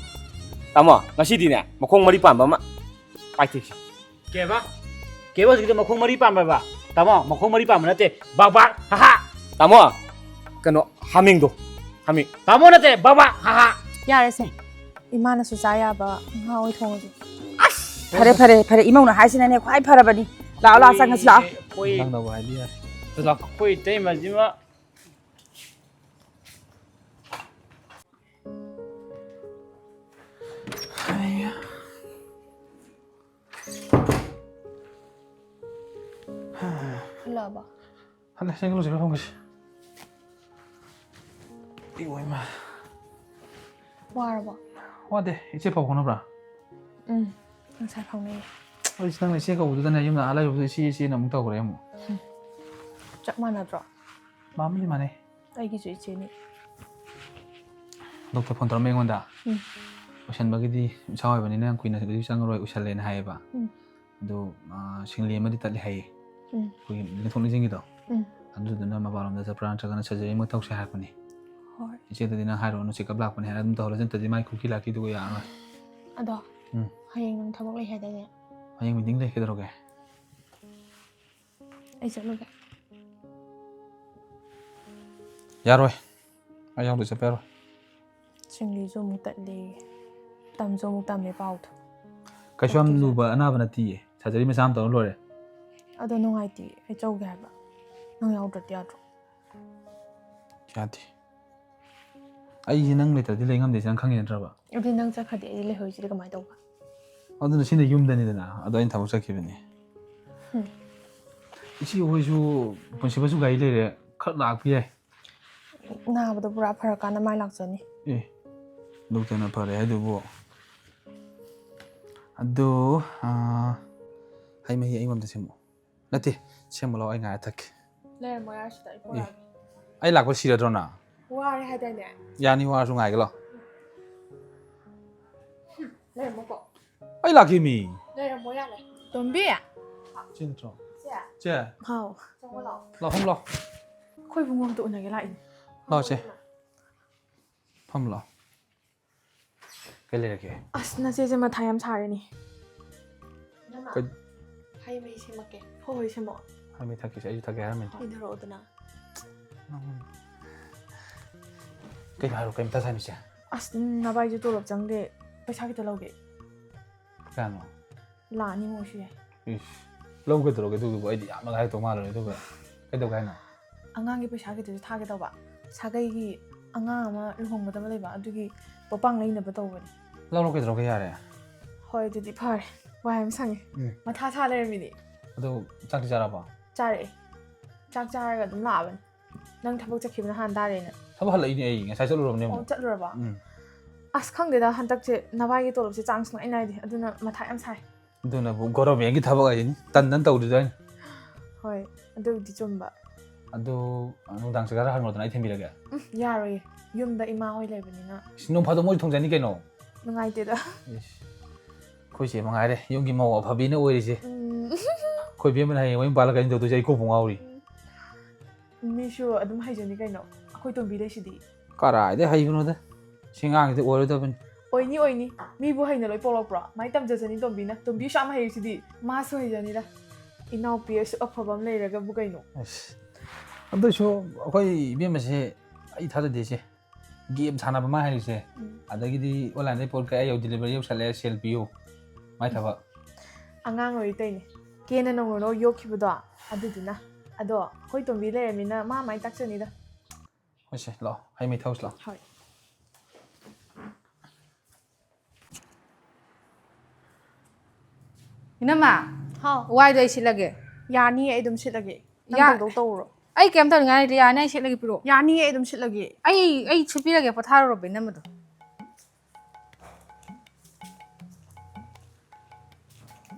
ꯇꯥꯃꯣ, ꯉꯁꯤꯗꯤꯅꯦ, ꯃꯈꯣꯡ ꯃꯔꯤ ꯄꯥꯟꯕ ꯑꯃ ꯄꯥꯏꯊꯦꯛꯁꯤ꯫ ꯀꯩꯕ? ꯀꯩꯕ ꯍꯧꯖꯤꯛꯀꯤꯗꯣ ꯃꯈꯣꯡ ꯃꯔꯤ ꯄꯥꯟꯕ ꯍꯥꯏꯕ? ꯇꯥꯃꯣ, ꯃꯈꯣꯡ ꯃꯔꯤ ꯄꯥꯟꯕ ꯅꯠꯇꯦ, ꯕꯥꯛ ꯕꯥꯛ, ꯍꯥ ꯍꯥ꯫ ꯇꯥꯃꯣ, ꯀꯩꯅꯣ, ꯍꯥꯃꯦꯡꯗꯣ, ꯍꯥꯃꯦꯡ꯫ ꯇꯥꯃꯣ ꯅꯠꯇꯦ, ꯕꯥꯛ ꯕꯥꯛ, ꯍꯥ ꯍꯥ꯫ ꯌꯥꯔꯦꯁꯦ, ꯏꯃꯥꯅꯁꯨ ꯆꯥ ꯌꯥꯕ ꯉꯥ ꯑꯣꯏ ꯊꯣꯡꯉꯁꯦ꯫ ꯑꯁ! ꯐꯔꯦ, ꯐꯔꯦ, ꯐꯔꯦ, ꯏꯃꯧꯅ ꯍꯥꯏꯁꯤꯅꯅꯦ ꯈ꯭ꯋꯥꯏ ꯐꯔꯕꯅꯤ꯫ ꯂꯥꯛꯑꯣ, ꯂꯥꯛꯑꯣ, ꯆꯪꯉꯁꯤ ꯂꯥꯛꯑꯣ꯫ ꯑꯩꯈꯣꯏ ꯅꯪꯅꯕꯨ ꯍꯥꯏꯕ ꯌꯥꯔꯦ꯫ ꯂꯥꯛꯑꯣ꯫ ꯑꯩꯈꯣꯏ ꯏꯇꯩꯃꯁꯤꯃ꯫ ꯍꯜꯂꯛꯑꯕ? ꯍꯜꯂꯦ, ꯁꯦ ꯀꯂꯨꯁꯦ ꯐꯝꯒꯦꯁꯦ꯫ ꯏꯃꯥ, ꯏꯃꯥ꯫ ꯋꯥꯔꯕꯣ? ꯋꯥꯗꯦ꯫ ꯏꯆꯦ ꯄꯥꯎ ꯐꯥꯎꯅꯕ꯭ꯔꯥ? ꯎꯝ, ꯉꯁꯥꯏ ꯐꯥꯎꯅꯩꯌꯦ꯫ ꯑꯩꯁ, ꯅꯪꯅ ꯏꯆꯦ ꯀꯧꯕꯗꯨꯗꯅꯦ ꯌꯨꯝꯗ ꯑꯥ ꯂꯩꯔꯨꯕꯗ ꯏꯆꯦ, ꯏꯆꯦꯅ ꯑꯃꯨꯛ ꯇꯧꯈ꯭ꯔꯦ ꯑꯃꯨꯛ꯫ ꯎꯝ꯫ ꯆꯞ ꯃꯥꯟꯅꯗ꯭ꯔꯣ? ꯃꯥꯟꯕꯨꯗꯤ ꯃꯥꯟꯅꯩ꯫ ꯑꯩꯒꯤꯁꯨ ꯏꯆꯦꯅꯤ꯫ ꯗꯣꯛꯇꯔ ꯐꯣꯟ ꯇꯧꯔꯝꯃꯦ ꯑꯩꯉꯣꯟꯗ꯫ ꯎꯝ꯫ ꯑꯣꯏꯁꯟꯕꯒꯤꯗꯤ ꯏꯁꯥ ꯑꯣꯏꯕꯅꯤꯅ ꯌꯥꯝ ꯀꯨꯏꯅ ꯆꯪꯉꯔꯣꯏ, ꯑꯣꯏꯁꯜꯂꯦꯅ ꯍꯥꯏꯌꯦꯕ꯫ ꯎꯝ꯫ ꯑꯗꯣ, ꯑꯥ, ꯁꯤꯡꯂꯤ ꯑꯃꯗꯤ ꯇꯠꯂꯦ ꯍꯥꯏꯌꯦ꯫ ꯎꯝ꯫ ꯑꯩꯈꯣꯏꯒꯤ ꯂꯦꯡꯊꯣꯛ ꯂꯦꯡꯁꯤꯟꯒꯤꯗꯣ꯫ ꯎꯝ꯫ ꯑꯗꯨꯗꯨꯅ ꯃꯄꯥꯟꯂꯣꯝꯗ ꯆꯠꯄ꯭ꯔꯥ ꯅꯠꯇ꯭ꯔꯒꯅ surgery ꯑꯃ ꯇꯧꯁꯦ ꯍꯥꯏꯔꯛꯄꯅꯦ꯫ ꯍꯣꯏ꯫ ꯏꯆꯦꯗꯗꯤ ꯅꯪ ꯍꯥꯏꯔꯨꯔꯅꯨ, checkup ꯂꯥꯛꯄꯅꯦ ꯍꯥꯏꯔ ꯑꯗꯨꯝ ꯇꯧꯍꯜꯂꯁꯤ, ꯅꯠꯇ꯭ꯔꯗꯤ ꯃꯥꯏ ꯀꯨꯀꯤ ꯂꯥꯛꯀꯤꯗꯨꯒ ꯌꯥꯔꯔꯣꯏ꯫ ꯑꯗꯣ, ꯎꯝ꯫ ꯍꯌꯦꯡ ꯅꯪ ꯊꯕꯛ ꯂꯩ ꯍꯥꯏꯗꯥꯏꯅꯦ? ꯍꯌꯦꯡ meeting ꯂꯩ, ꯀꯩꯗꯧꯔꯒꯦ? ꯑꯩ ꯆꯠꯂꯨꯒꯦ꯫ ꯌꯥꯔꯣꯏ꯫ ꯑꯩ ꯌꯥꯎꯗ ꯆꯠꯄ ꯌꯥꯔꯣꯏ꯫ ꯆꯤꯡꯂꯤꯁꯨ ꯑꯃꯨꯛ ꯇꯠꯂꯤ, ꯇꯝꯁꯨ ꯑꯃꯨꯛ ꯇꯝꯃꯦ ꯄꯥꯎꯗꯣ꯫ ꯀꯩꯁꯨ ꯌꯥꯝ ꯗꯣꯛꯇꯔꯁꯦ꯫ ꯂꯨꯕ ꯑꯅꯥꯕ ꯅꯠꯇꯤꯌꯦ, ꯁꯔꯖꯔꯤ ꯃꯆꯥ ꯑꯃ ꯇꯧꯔ ꯂꯣꯏꯔꯦ꯫ ꯑꯗꯣ ꯅꯨꯡꯉꯥꯏꯇꯦ, ꯑꯩ ꯆꯧꯒꯦ ꯍꯥꯏꯕ꯫ ꯅꯪ ꯌꯥꯎꯗ꯭ꯔꯗꯤ ꯌꯥꯗ꯭ꯔꯣ? ꯌꯥꯗꯦ꯫ ꯑꯩꯁꯦ ꯅꯪ ꯂꯩꯇ꯭ꯔꯗꯤ ꯂꯩ ꯉꯝꯗꯦꯁꯦ ꯅꯪ ꯈꯪꯉꯤ ꯅꯠꯇ꯭ꯔꯕ? ꯑꯗꯨꯗꯤ ꯅꯪ ꯆꯠꯈ꯭ꯔꯗꯤ ꯑꯩꯗꯤ ꯂꯩꯍꯧꯔꯤꯁꯤꯗꯤ ꯀꯃꯥꯏꯅ ꯇꯧꯕ? ꯑꯗꯨꯅ ꯁꯤꯅ ꯌꯨꯝꯗꯅꯤꯗꯅ, ꯑꯗꯣ ꯑꯩꯅ ꯊꯕꯛ ꯆꯠꯈꯤꯕꯅꯤ꯫ ꯍꯨꯝ꯫ ꯏꯆꯦ ꯍꯣꯏꯁꯨ ꯄꯨꯟꯁꯤꯕꯁꯨ ꯒꯥꯔꯤ ꯂꯩꯔꯦ, ꯈꯔ ꯂꯥꯛꯄ ꯌꯥꯏ꯫ ꯅꯥꯕꯗꯣ ꯄꯨꯔꯥ ꯐꯔꯀꯥꯟꯗ ꯃꯥꯏ ꯂꯥꯛꯆꯅꯤ꯫ ꯑꯦ, ꯗꯣꯛꯇꯔꯅ ꯐꯔꯦ ꯍꯥꯏꯗꯨꯕꯨ꯫ ꯑꯗꯨ, ꯑꯥ, ꯍꯩ ꯃꯍꯤ ꯑꯩꯉꯣꯟꯗ ꯁꯦꯝꯃꯛꯑꯣ꯫ ꯅꯠꯇꯦ, ꯁꯦꯝꯃꯨ ꯂꯥꯛꯑꯣ, ꯑꯩ ꯉꯥꯏꯔ ꯊꯛꯀꯦ꯫ ꯂꯩꯔꯝꯃꯣ ꯌꯥꯔꯁꯤꯗ, ꯑꯩ ꯑꯩ ꯂꯥꯛꯄ ꯁꯤꯔꯗ꯭ꯔꯣ ꯅꯪ? ꯋꯥꯔꯦ ꯍꯥꯏꯗꯥꯏꯅꯦ? ꯌꯥꯅꯤ, ꯋꯥꯔꯁꯨ ꯉꯥꯏꯒꯦ ꯂꯥꯛꯑꯣ꯫ ꯂꯩꯔꯝꯃꯣꯀꯣ꯫ ꯑꯩ ꯂꯥꯛꯀꯦ ꯃꯤ꯫ ꯂꯩꯔꯝꯃꯣ ꯌꯥꯔꯦ꯫ ꯇꯣꯝꯕꯤ꯫ ꯁꯤ ꯅꯠꯇ꯭ꯔꯣ? ꯁꯦ꯫ ꯆꯦ, ꯍꯥꯎ꯫ ꯂꯥꯛꯑꯣ, ꯐꯝ ꯂꯥꯛꯑꯣ꯫ ꯑꯩꯈꯣꯏ ꯏꯕꯨꯡꯉꯣ ꯑꯝꯇ ꯎꯅꯒꯦ ꯂꯥꯛꯏꯅꯦ꯫ ꯂꯥꯛꯑꯣ, ꯆꯦ꯫ ꯐꯝ ꯂꯥꯛꯑꯣ꯫ ꯀꯩ ꯂꯩꯔꯒꯦ? ꯑꯁ, ꯅꯆꯦꯁꯦ ꯃꯊꯥ ꯌꯥꯝ ꯁꯥꯔꯦꯅꯦ꯫ ꯀꯩ- ꯍꯩ ꯃꯍꯤ ꯁꯦꯝꯃꯛꯀꯦ꯫ ꯍꯣꯏ, ꯍꯣꯏ, ꯁꯦꯝꯃꯛꯑꯣ꯫ ꯍꯩ ꯃꯍꯤ ꯊꯛꯀꯦꯁꯦ, ꯑꯩꯁꯨ ꯊꯛꯀꯦ ꯍꯥꯏꯔꯝꯃꯤꯅꯦ꯫ ꯏꯟꯊꯔꯛꯑꯣꯗꯅ꯫ ꯎꯝ꯫ ꯀꯩꯅꯣ ꯍꯥꯏꯔꯣ, ꯀꯩ ꯃꯊꯥ ꯁꯥꯏꯅꯣ ꯆꯦ? ꯑꯁ, ꯅꯕꯥꯏꯁꯨ ꯇꯣꯂꯣꯞ ꯆꯪꯗꯦ꯫ ꯄꯩꯁꯥ ꯈꯤꯇ ꯂꯧꯒꯦ꯫ ꯀꯌꯥꯅꯣ? ꯂꯥꯛ ꯑꯅꯤꯃꯨꯛ ꯑꯣꯏꯁꯨ ꯌꯥꯏ꯫ ꯏꯁ, ꯂꯧꯒꯗꯧꯔꯒꯦ ꯑꯗꯨꯒꯤꯕꯨ? ꯑꯩꯗꯤ ꯌꯥꯝꯅ ꯍꯥꯏꯔꯛꯇꯧ ꯃꯥꯜꯂꯨꯔꯦ꯫ ꯑꯗꯨꯒ ꯀꯩꯗꯧꯒꯦ ꯍꯥꯏꯅꯣ? ꯑꯉꯥꯡꯒꯤ ꯄꯩꯁꯥ ꯈꯤꯇꯁꯨ ꯊꯥꯒꯦ ꯇꯧꯕ꯫ ꯁꯥꯒꯩꯒꯤ ꯑꯉꯥꯡ ꯑꯃ ꯂꯨꯍꯣꯡꯒꯗꯕ ꯂꯩꯕ, ꯑꯗꯨꯒꯤ ꯄꯣꯠꯄꯥꯡ ꯂꯩꯅꯕ ꯇꯧꯕꯅꯤ꯫ ꯂꯧꯔꯣ ꯀꯩꯗꯧꯔꯒꯦ, ꯌꯥꯔꯦ꯫ ꯍꯣꯏ, ꯑꯗꯨꯗꯤ ꯐꯔꯦ꯫ ꯋꯥ ꯌꯥꯝ ꯁꯪꯉꯦ꯫ ꯎꯝ꯫ ꯃꯊꯥ ꯁꯥ ꯂꯩꯔꯝꯃꯤꯅꯦ꯫ ꯑꯗꯨ ꯆꯥꯛꯇꯤ ꯆꯥꯔꯕꯣ? ꯆꯥꯔꯛꯑꯦ꯫ ꯆꯥꯛ ꯆꯥꯔꯒ ꯑꯗꯨꯝ ꯂꯥꯛꯑꯕꯅꯤ꯫ ꯅꯪ ꯊꯕꯛ ꯆꯠꯈꯤꯕꯅ ꯍꯥꯟ ꯇꯥꯔꯦꯅ꯫ ꯊꯕꯛ ꯍꯜꯂꯛꯏꯅꯦ ꯑꯩ, ꯉꯁꯥꯏ ꯆꯠꯂꯨꯔꯕꯅꯦ ꯑꯣ, ꯑꯃꯨꯛ꯫ ꯆꯠꯂꯨꯔꯕꯣ? ꯎꯝ꯫ ꯑꯁ, ꯈꯪꯗꯦꯗ, ꯍꯟꯗꯛꯁꯦ ꯅꯕꯥꯏꯒꯤ ꯇꯣꯂꯣꯞꯁꯦ ꯆꯥꯡ ꯁꯨꯡꯅꯥꯏ ꯅꯥꯏꯗꯦ, ꯑꯗꯨꯅ ꯃꯊꯥ ꯌꯥꯝ ꯁꯥꯏ꯫ ꯑꯗꯨꯅꯕꯨ ꯒꯣꯔꯃꯦꯟꯒꯤ ꯊꯕꯛ ꯍꯥꯏꯁꯤꯅꯤ, ꯇꯟꯗꯅ ꯇꯧꯗ꯭ꯔꯤꯗꯣ ꯑꯩꯅ꯫ ꯍꯣꯏ, ꯑꯗꯨꯕꯨꯗꯤ ꯆꯨꯝꯕ꯫ ꯑꯗꯨ ꯅꯨꯡꯗꯥꯡ ꯆꯥꯛ ꯆꯥꯔ ꯍꯟꯈ꯭ꯔꯣꯗꯅ, ꯑꯩ ꯊꯤꯟꯕꯤꯔꯒꯦ꯫ ꯎꯝ, ꯌꯥꯔꯣꯏꯌꯦ, ꯌꯨꯝꯗ ꯏꯃꯥ ꯍꯣꯏ ꯂꯩꯕꯅꯤꯅ꯫ ꯏꯁ, ꯅꯣꯡ ꯐꯥꯗꯣꯛ ꯃꯣꯏꯁꯨ ꯊꯣꯡꯖꯅꯤ ꯀꯩꯅꯣ꯫ ꯅꯨꯡꯉꯥꯏꯇꯦꯗ꯫ ꯏꯁ, ꯑꯩꯈꯣꯏ ꯆꯦ ꯃꯉꯥꯏꯔꯦ ꯌꯨꯝꯒꯤ ꯃꯧ ꯑꯐꯕꯤꯅ ꯑꯣꯏꯔꯤꯁꯦ꯫ ꯎꯝ꯫ ꯑꯩꯈꯣꯏ ꯕꯦꯝꯃꯅ ꯍꯌꯦꯡ ꯃꯌꯨꯝ ꯄꯥꯜꯂꯒ ꯀꯩꯅꯣ ꯇꯧꯗꯣꯏꯁꯦ, ꯑꯩ ꯀꯣꯛꯄꯨ ꯉꯥꯎꯔꯤ꯫ ꯃꯤꯁꯨ ꯑꯗꯨꯝ ꯍꯩꯖꯅꯤ ꯀꯩꯅꯣ, ꯑꯩꯈꯣꯏ ꯇꯣꯝꯕꯤ ꯂꯩꯁꯤꯗꯤ꯫ ꯀꯔꯥꯏꯗꯩ ꯍꯩꯕꯅꯣꯗ, ꯁꯤ ꯑꯉꯥꯡꯁꯤꯗꯤ ꯑꯣꯏꯔꯣꯏꯗꯕꯅꯤ꯫ ꯑꯣꯏꯅꯤ, ꯑꯣꯏꯅꯤ, ꯃꯤꯕꯨ ꯍꯩꯅ ꯂꯣꯏ ꯄꯣꯛꯂꯛꯄ꯭ꯔꯣ? ꯃꯥꯏ ꯇꯝꯖꯖꯅꯤ ꯇꯣꯝꯕꯤꯅ, ꯇꯣꯝꯕꯤꯁꯨ ꯌꯥꯝ ꯍꯩꯁꯤꯗꯤ꯫ ꯃꯥꯁꯨ ꯍꯩꯖꯅꯤꯗ, ꯏꯅꯥꯎꯄꯤ ꯑꯁꯨꯛ ꯑꯐꯕ ꯑꯃ ꯂꯩꯔꯒꯕꯨ ꯀꯩꯅꯣ꯫ ꯑꯁ, ꯑꯗꯨꯏꯁꯨ ꯑꯩꯈꯣꯏ ꯏꯕꯦꯝꯃꯁꯦ ꯑꯩ ꯊꯥꯖꯗꯦ ꯏꯆꯦ꯫ ꯒꯦꯝ ꯁꯥꯟꯅꯕ ꯃꯥ ꯍꯥꯏꯔꯤꯁꯦ꯫ ꯎꯝ. ꯑꯗꯒꯤꯗꯤ ꯑꯣꯟꯂꯥꯏꯟꯗꯩ ꯄꯣꯠ ꯀꯛꯑꯦ, ꯌꯧ ꯗꯤꯂꯤꯚꯔꯤ ꯌꯧꯁꯜꯂꯛꯑꯦ, ꯁꯦꯜ ꯄꯤꯌꯨ꯫ ꯃꯥꯏ ꯊꯕꯛ꯫ ꯑꯉꯥꯡ ꯑꯣꯏꯔꯤ ꯇꯧꯔꯤꯅꯦ꯫ ꯀꯦꯅ ꯅꯧꯅ ꯌꯣꯛꯈꯤꯕꯗꯣ ꯑꯗꯨꯗꯨꯅ꯫ ꯑꯗꯣ ꯑꯩꯈꯣꯏ ꯇꯣꯝꯕꯤ ꯂꯩꯔꯃꯤꯅ ꯃꯥ ꯃꯥꯏ ꯇꯥꯛꯆꯅꯤꯗ꯫ ꯍꯣꯏꯁꯦ, ꯂꯥꯛꯑꯣ, ꯍꯩ ꯃꯩ ꯊꯧꯁꯤ ꯂꯥꯛꯑꯣ꯫ ꯍꯣꯏ꯫ ꯏꯅꯝꯃ, ꯍꯥꯎ꯫ ꯋꯥꯏꯗꯣ ꯑꯩ ꯁꯤꯠꯂꯒꯦ꯫ ꯌꯥꯅꯤꯌꯦ, ꯑꯩ ꯑꯗꯨꯝ ꯁꯤꯠꯂꯒꯦ꯫ ꯅꯪ ꯌꯥ- ꯇꯧꯗꯧ ꯇꯧꯔꯣ꯫ ꯑꯩ ꯀꯩꯝ ꯇꯧꯅꯤꯡꯉꯥꯏ ꯂꯩꯇꯦ, ꯌꯥꯅꯤ, ꯑꯩ ꯁꯤꯠꯂꯒꯦ, ꯄꯤꯔꯛꯑꯣ꯫ ꯌꯥꯅꯤꯌꯦ, ꯑꯩ ꯑꯗꯨꯝ ꯁꯤꯠꯂꯒꯦ꯫ ꯑꯩ ꯑꯩ ꯁꯨꯠꯄꯤꯔꯒꯦ, ꯄꯣꯊꯥꯔꯨꯔꯣꯕ ꯏꯅꯝꯃꯗꯣ꯫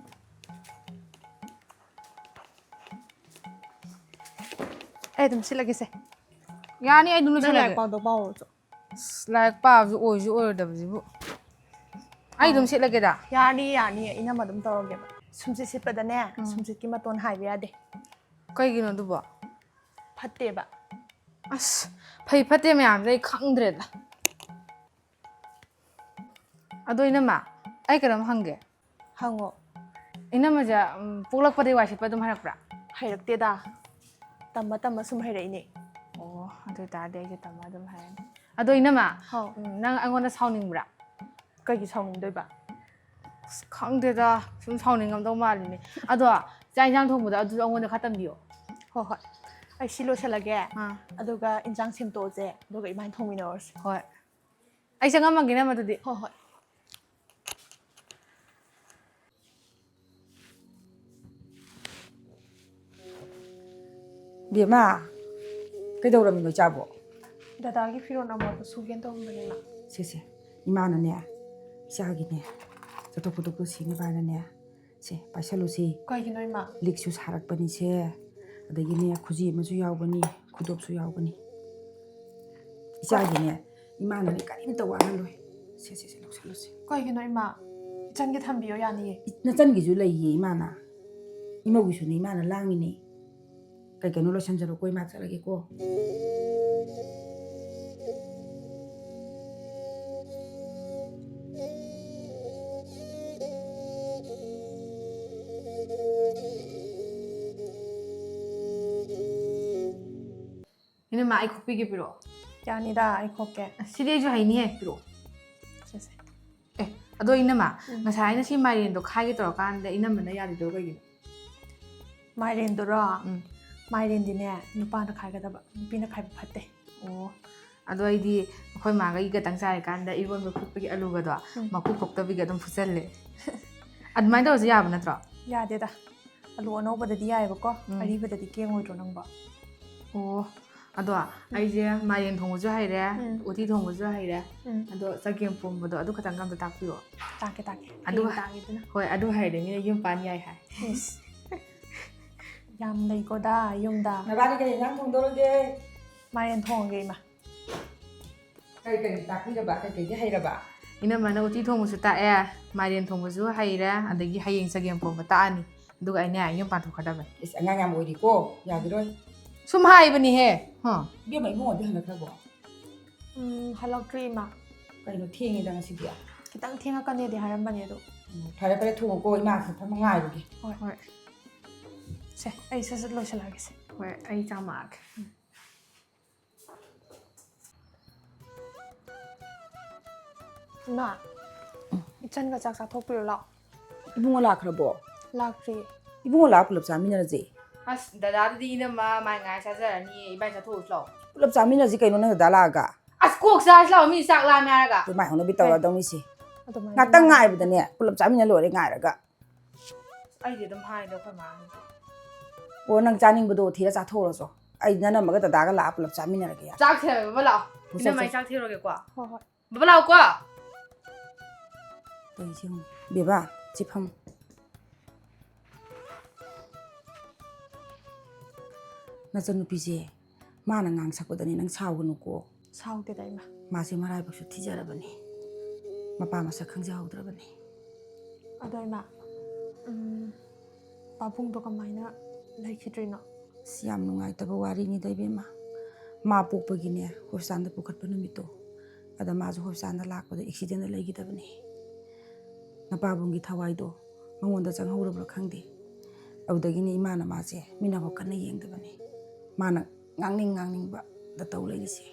ꯑꯩ ꯑꯗꯨꯝ ꯁꯤꯠꯂꯒꯦꯁꯦ꯫ ꯌꯥꯅꯤ, ꯑꯩ ꯑꯗꯨꯝ ꯅꯪ ꯂꯥꯏꯔꯤꯛ ꯂꯣꯏꯁꯤꯜꯂꯒꯦ꯫ ꯄꯥꯎꯗꯣ ꯄꯥꯎꯔꯣ꯫ ꯑꯁ, ꯂꯥꯏꯔꯤꯛ ꯄꯥꯕꯁꯨ ꯑꯣꯏꯁꯨ ꯑꯣꯏꯔꯣꯏꯗꯕꯁꯤꯕꯨ꯫ ꯑꯩ ꯑꯗꯨꯝ ꯁꯤꯠꯂꯒꯦꯗ꯫ ꯌꯥꯅꯤ, ꯌꯥꯅꯤ, ꯏꯅꯝꯃ ꯑꯗꯨꯝ ꯇꯧꯔꯒꯦꯕ꯫ ꯁꯨꯝꯁꯤꯠ ꯁꯤꯠꯄꯗꯅꯦ, ꯎꯝ. ꯁꯨꯝꯁꯤꯠꯀꯤ ꯃꯇꯣꯟ ꯍꯥꯏꯕ ꯌꯥꯗꯦ꯫ ꯀꯩꯒꯤꯅꯣ ꯑꯗꯨꯕꯣ? ꯐꯠꯇꯦꯕ꯫ ꯑꯁ, ꯐꯩ ꯐꯠꯇꯦ ꯃꯌꯥꯝꯁꯦ ꯑꯩ ꯈꯪꯗ꯭ꯔꯦꯗ꯫ ꯑꯗꯣ ꯏꯅꯝꯃ, ꯑꯩ ꯀꯩꯅꯣꯝ ꯍꯪꯒꯦ꯫ ꯍꯪꯉꯣ꯫ ꯏꯅꯝꯃꯁꯦ, ꯎꯝ, ꯄꯣꯛꯂꯛꯄꯗꯒꯤ ꯋꯥꯏ ꯁꯤꯠꯄ ꯑꯗꯨꯝ ꯍꯩꯔꯛꯄ꯭ꯔꯥ? ꯍꯩꯔꯛꯇꯦꯗ꯫ ꯇꯝꯃ ꯇꯝꯃ ꯁꯨꯝ ꯍꯩꯔꯛꯏꯅꯦ꯫ ꯑꯣ, ꯑꯗꯨ ꯑꯣꯏꯇꯥꯔꯗꯤ ꯑꯩꯁꯦ ꯇꯝꯃ ꯑꯗꯨꯝ ꯍꯩꯔꯅꯤ꯫ ꯑꯗꯣ ꯏꯅꯝꯃ, ꯍꯥꯎ꯫ ꯎꯝ, ꯅꯪ ꯑꯩꯉꯣꯟꯗ ꯁꯥꯎꯅꯤꯡꯕ꯭ꯔꯥ? ꯀꯩꯒꯤ ꯁꯥꯎꯅꯤꯡꯗꯣꯏꯕ? ꯑꯁ, ꯈꯪꯗꯦꯗ, ꯁꯨꯝ ꯁꯥꯎꯅꯤꯡꯉꯝꯗꯧ ꯃꯥꯜꯂꯤꯅꯦ꯫ ꯑꯗꯣ ꯆꯥꯛ ꯏꯟꯁꯥꯡ ꯊꯣꯡꯕꯗꯣ ꯑꯗꯨꯁꯨ ꯑꯩꯉꯣꯟꯗ ꯈꯔ ꯇꯝꯕꯤꯌꯣ꯫ ꯍꯣꯏ ꯍꯣꯏ꯫ ꯑꯩ ꯁꯤ ꯂꯣꯏꯁꯤꯜꯂꯒꯦ꯫ ꯑꯥ. ꯑꯗꯨꯒ ꯏꯟꯁꯥꯡ ꯁꯦꯝꯇꯣꯛꯑꯁꯦ꯫ ꯑꯗꯨꯒ ꯏꯃꯥꯏ ꯊꯣꯡꯃꯤꯟꯅꯔꯁꯦ꯫ ꯍꯣꯏ꯫ ꯑꯩ ꯆꯪꯉꯝꯃꯒꯦ ꯏꯅꯝꯃ ꯑꯗꯨꯗꯤ꯫ ꯍꯣꯏ ꯍꯣꯏ꯫ ꯕꯦꯝꯃ, ꯀꯩꯗꯧꯔꯝꯃꯤꯅꯣ ꯏꯆꯥꯕꯣ? ꯗꯗꯥꯒꯤ ꯐꯤꯔꯣꯜ ꯑꯃꯣꯠꯄ ꯁꯨꯒꯦꯅ ꯇꯧꯔꯝꯕꯅꯦ, ꯏꯃꯥ꯫ ꯁꯦ ꯁꯦ, ꯏꯃꯥꯅꯅꯦ, ꯏꯆꯥꯒꯤꯅꯦ, ꯆꯠꯊꯣꯛ ꯈꯣꯠꯇꯣꯛꯇꯣ ꯁꯤꯅꯕꯅꯅꯦ, ꯁꯦ, ꯄꯥꯏꯁꯜꯂꯨꯁꯤ꯫ ꯀꯩꯒꯤꯅꯣ, ꯏꯃꯥ? ꯂꯤꯛꯁꯨ ꯁꯥꯔꯛꯄꯅꯤꯁꯦ, ꯑꯗꯒꯤꯅꯦ, ꯈꯨꯖꯤ ꯑꯃꯁꯨ ꯌꯥꯎꯕꯅꯤ, ꯈꯨꯗꯣꯞꯁꯨ ꯌꯥꯎꯕꯅꯤ꯫ ꯏꯆꯥꯒꯤꯅꯦ, ꯏꯃꯥꯅꯅꯦ ꯀꯔꯤꯝꯇ ꯋꯥꯍꯜꯂꯣꯏ꯫ ꯁꯦ, ꯁꯦ, ꯁꯦ, ꯂꯧꯁꯜꯂꯨꯁꯦ꯫ ꯀꯩꯒꯤꯅꯣ, ꯏꯃꯥ? ꯏꯆꯟꯒꯤ ꯊꯝꯕꯤꯌꯣ, ꯌꯥꯅꯤꯌꯦ꯫ ꯏ-, ꯅꯆꯟꯒꯤꯁꯨ ꯂꯩꯌꯦ ꯏꯃꯥꯅ꯫ ꯏꯃꯧꯒꯤꯁꯨꯅꯦ, ꯏꯃꯥꯅ ꯂꯥꯡꯉꯤꯅꯦ꯫ ꯀꯩ ꯀꯩꯅꯣ ꯂꯣꯏꯁꯟꯖꯔꯣꯀꯣ, ꯏꯃꯥ ꯆꯠꯂꯒꯦꯀꯣ꯫ ꯏꯅꯝꯃ, ꯑꯩ ꯈꯨꯠꯄꯤꯒꯦ ꯄꯤꯔꯛꯑꯣ꯫ ꯌꯥꯅꯤꯗ, ꯑꯩ ꯈꯣꯛꯀꯦ꯫ ꯑꯁ, ꯁꯤꯗꯤ ꯑꯩꯁꯨ ꯍꯩꯅꯤꯍꯦ, ꯄꯤꯔꯛꯑꯣ꯫ ꯁꯦ, ꯁꯦ꯫ ꯑꯦ, ꯑꯗꯣ ꯏꯅꯝꯃ, ꯎꯝ꯫ ꯉꯁꯥꯏ ꯑꯩꯅ ꯁꯤ ꯃꯥꯏꯔꯦꯟꯗꯣ ꯈꯥꯏꯒꯦ ꯇꯧꯔꯀꯥꯟꯗ ꯏꯅꯝꯃꯅ ꯌꯥꯗ꯭ꯔꯤꯗꯣ ꯀꯩꯒꯤꯅꯣ? ꯃꯥꯏꯔꯦꯟꯗꯨꯔꯣ? ꯎꯝ꯫ ꯃꯥꯏꯔꯦꯟꯗꯤꯅꯦ, ꯅꯨꯄꯥꯅ ꯈꯥꯏꯒꯗꯕ, ꯅꯨꯄꯤꯅ ꯈꯥꯏꯕ ꯐꯠꯇꯦ꯫ ꯑꯣ, ꯑꯗꯣ ꯑꯩꯗꯤ ꯑꯩꯈꯣꯏ ꯃꯥꯒ ꯑꯩꯒꯇꯪ ꯆꯥꯔꯤꯀꯥꯟꯗ ꯏꯔꯣꯟꯕ ꯐꯨꯠꯄꯒꯤ ꯑꯂꯨꯒꯗꯣ ꯎꯝ꯫ ꯃꯀꯨ ꯈꯣꯛꯇꯕꯤꯒ ꯑꯗꯨꯝ ꯐꯨꯠꯆꯜꯂꯦ꯫ ꯑꯗꯨꯃꯥꯏꯅ ꯇꯧꯔꯁꯨ ꯌꯥꯕ ꯅꯠꯇ꯭ꯔꯣ? ꯌꯥꯗꯦꯗ꯫ ꯑꯂꯨ ꯑꯅꯧꯕꯗꯗꯤ ꯌꯥꯏꯑꯕꯀꯣ, ꯎꯝ꯫ ꯑꯔꯤꯕꯗꯗꯤ ꯀꯦꯡꯉꯣꯏꯗ꯭ꯔꯣ ꯅꯪꯕꯣ? ꯑꯣ, ꯑꯗꯣ ꯑꯩꯁꯦ ꯃꯥꯏꯔꯦꯟ ꯊꯣꯡꯕꯁꯨ ꯍꯩꯔꯦ, ꯎꯝ꯫ ꯎꯇꯤ ꯊꯣꯡꯕꯁꯨ ꯍꯩꯔꯦ, ꯎꯝ꯫ ꯑꯗꯣ ꯆꯒꯦꯝ ꯄꯣꯝꯕꯗꯣ ꯑꯗꯨ ꯈꯛꯇꯪꯒ ꯑꯝꯇ ꯇꯥꯛꯄꯤꯌꯣ꯫ ꯇꯥꯛꯀꯦ, ꯇꯥꯛꯀꯦ꯫ ꯑꯗꯨ ꯍꯌꯦꯡ ꯇꯥꯛꯀꯦ ꯑꯗꯨꯅ꯫ ꯍꯣꯏ, ꯑꯗꯨ ꯍꯩꯔꯗꯤ ꯃꯤꯅ ꯌꯨꯝ ꯄꯥꯟ ꯌꯥꯏ ꯍꯥꯏ꯫ ꯏꯁ꯫ ꯌꯥꯝ ꯂꯩꯀꯣꯗ ꯌꯨꯝꯗ꯫ ꯅꯕꯥꯅꯤ ꯀꯔꯤ ꯏꯟꯖꯥꯡ ꯊꯣꯡꯗꯧꯔꯒꯦ? ꯃꯥꯏꯔꯦꯟ ꯊꯣꯡꯉꯒꯦ ꯏꯃꯥ꯫ ꯀꯔꯤ ꯀꯔꯤ ꯇꯥꯛꯄꯤꯔꯕ? ꯀꯩꯀꯩꯗꯤ ꯍꯩꯔꯕ? ꯏꯅꯝꯃꯅ ꯎꯇꯤ ꯊꯣꯡꯕꯁꯨ ꯇꯥꯛꯑꯦ, ꯃꯥꯏꯔꯦꯟ ꯊꯣꯡꯕꯁꯨ ꯍꯩꯔꯦ, ꯑꯗꯒꯤ ꯍꯌꯦꯡ ꯆꯒꯦꯝ ꯄꯣꯝꯕ ꯇꯥꯛꯑꯅꯤ꯫ ꯑꯗꯨꯒ ꯑꯩꯅꯦ ꯌꯨꯝ ꯄꯥꯟꯊꯣꯛꯈ꯭ꯔꯗꯕꯅꯤ꯫ ꯏꯁ, ꯑꯉꯥꯡ ꯌꯥꯝ ꯑꯣꯏꯔꯤꯀꯣ, ꯌꯥꯈꯤꯔꯣꯏ꯫ ꯁꯨꯝ ꯍꯥꯏꯕꯅꯤꯍꯦ꯫ ꯍ꯫ ꯏꯕꯦꯝꯃ, ꯏꯕꯨꯡꯉꯣꯗꯤ ꯍꯜꯂꯛꯈ꯭ꯔꯕꯣ? ꯎꯝ, ꯍꯜꯂꯛꯇ꯭ꯔꯤ ꯏꯃꯥ꯫ ꯀꯩꯅꯣ ꯊꯦꯡꯉꯦꯗ ꯉꯁꯤꯗꯤ? ꯈꯤꯇꯪ ꯊꯦꯡꯉꯛꯀꯅꯤꯗꯤ ꯍꯥꯏꯔꯝꯕꯅꯦ ꯑꯗꯣ꯫ ꯎꯝ, ꯐꯔꯦ ꯐꯔꯦ, ꯊꯣꯡꯉꯨꯀꯣ, ꯏꯃꯥ ꯐꯝꯃ ꯉꯥꯏꯔꯨꯒꯦ꯫ ꯍꯣꯏ꯫ ꯍꯣꯏ꯫ ꯁꯦ, ꯑꯩ ꯁꯠ ꯁꯠ ꯂꯣꯏꯁꯤꯜꯂꯛꯑꯒꯦꯁꯦ꯫ ꯍꯣꯏ, ꯑꯩ ꯆꯥꯝꯃꯛꯑꯒꯦ꯫ ꯏꯃꯥ, ꯏꯆꯟꯒ ꯆꯥꯛ ꯆꯥꯊꯣꯛꯄꯤꯔꯨ ꯂꯥꯛꯑꯣ꯫ ꯏꯕꯨꯡꯉꯣ ꯂꯥꯛꯈ꯭ꯔꯕꯣ? ꯂꯥꯛꯇ꯭ꯔꯤ꯫ ꯏꯕꯨꯡꯉꯣ ꯂꯥꯛꯑ ꯄꯨꯂꯞ ꯆꯥꯃꯤꯟꯅꯔꯁꯦ꯫ ꯑꯁ, ꯗꯗꯥꯗꯨꯗꯤ ꯏꯅꯝꯃ ꯃꯥꯏ ꯉꯥꯏ ꯆꯥꯖꯔꯅꯤ, ꯏꯕꯥꯏ ꯆꯥꯊꯣꯛꯎꯁꯤ ꯂꯥꯛꯑꯣ꯫ ꯄꯨꯂꯞ ꯆꯥꯃꯤꯟꯅꯔꯁꯤ ꯀꯩꯅꯣ, ꯅꯪ ꯗꯗꯥ ꯂꯥꯛꯑꯒ꯫ ꯑꯁ, ꯀꯣꯛ ꯆꯥꯔꯁꯤ ꯂꯥꯛꯑꯣ, ꯃꯤ ꯆꯥꯛ ꯂꯥꯝꯃꯦ ꯍꯥꯏꯔꯒ꯫ ꯑꯗꯨꯃꯥꯏ ꯍꯧꯅꯕꯤ ꯇꯧꯔꯗꯧꯅꯤꯁꯦ꯫ ꯑꯗꯨꯃꯥꯏꯅ ꯉꯥꯛꯇꯪ ꯏꯃꯥ- ꯉꯥꯏꯕꯗꯅꯦ, ꯄꯨꯂꯞ ꯆꯥꯃꯤꯟꯅ ꯂꯣꯏꯔꯦ ꯉꯥꯏꯔꯒ꯫ ꯑꯩꯗꯤ ꯑꯗꯨꯝ ꯍꯥꯏꯗ ꯑꯩꯈꯣꯏ ꯃꯥꯅ꯫ ꯑꯣ, ꯅꯪ ꯆꯥꯅꯤꯡꯕꯗꯣ ꯊꯤꯔ ꯆꯥꯊꯣꯛꯎꯔꯁꯨ꯫ ꯑꯩ ꯅꯅꯝꯃꯒ ꯗꯗꯥꯒ ꯂꯥꯛꯑ ꯄꯨꯂꯞ ꯆꯥꯃꯤꯟꯅꯔꯒꯦ, ꯌꯥ? ꯆꯥꯛ ꯊꯤꯔꯒ ꯕꯕꯥ ꯂꯥꯛꯑꯣ꯫ ꯄꯨꯁꯜ ꯏꯅꯝꯃ ꯑꯩ ꯆꯠ- ꯆꯥꯛ ꯊꯤꯔꯨꯔꯒꯦꯀꯣ꯫ ꯍꯣꯏ, ꯍꯣꯏ꯫ ꯕꯕꯥ ꯂꯥꯛꯑꯣꯀꯣ꯫ ꯇꯧꯔꯤꯁꯦ ꯌꯦꯡꯉꯨ꯫ ꯕꯦꯕꯥ, ꯁꯤ ꯐꯝ꯫ ꯅꯆꯟꯅꯨꯄꯤꯁꯦ ꯃꯥꯅ ꯉꯥꯡ ꯁꯛꯄꯗꯅꯦ ꯅꯪ ꯁꯥꯎꯒꯅꯨꯀꯣ꯫ ꯁꯥꯎꯗꯦꯗ ꯏꯃꯥ꯫ ꯃꯥꯁꯦ ꯃꯔꯥꯏꯕꯛꯁꯨ ꯊꯤꯖꯔꯕꯅꯤ꯫ ꯃꯄꯥ ꯃꯁꯛ ꯈꯪꯖꯍꯧꯗ꯭ꯔꯕꯅꯤ꯫ ꯑꯗꯣ ꯏꯃꯥ, ꯎꯝ, ꯄꯥꯕꯨꯡꯗꯣ ꯀꯃꯥꯏꯅ ꯂꯩꯈꯤꯗ꯭ꯔꯤꯅꯣ? ꯑꯁ, ꯌꯥꯝ ꯅꯨꯡꯉꯥꯏꯇꯕ ꯋꯥꯔꯤꯅꯤꯗ ꯏꯕꯦꯝꯃ꯫ ꯃꯥ ꯄꯣꯛꯄꯒꯤꯅꯦ ꯍꯣꯁꯄꯤꯇꯥꯜꯗ ꯄꯨꯈꯠꯄ ꯅꯨꯃꯤꯠꯇꯣ, ꯑꯗ ꯃꯥꯁꯨ ꯍꯣꯁꯄꯤꯇꯥꯜꯗ ꯂꯥꯛꯄꯗ ꯑꯦꯛꯁꯤꯗꯦꯟꯗ ꯂꯩꯈꯤꯗꯕꯅꯤ꯫ ꯅꯄꯥꯕꯨꯡꯒꯤ ꯊꯋꯥꯏꯗꯣ ꯃꯉꯣꯟꯗ ꯆꯪꯍꯧꯔꯕ꯭ꯔꯥ ꯈꯪꯗꯦ꯫ ꯑꯗꯨꯗꯒꯤꯅꯤ ꯏꯃꯥꯅ ꯃꯥꯁꯦ ꯃꯤꯠ ꯅꯥꯀꯣꯛ ꯀꯟꯅ ꯌꯦꯡꯗꯕꯅꯤ꯫ ꯃꯥꯅ ꯉꯥꯡꯅꯤꯡ ꯉꯥꯡꯅꯤꯡꯕꯗ ꯇꯧ ꯂꯩꯔꯤꯁꯦ꯫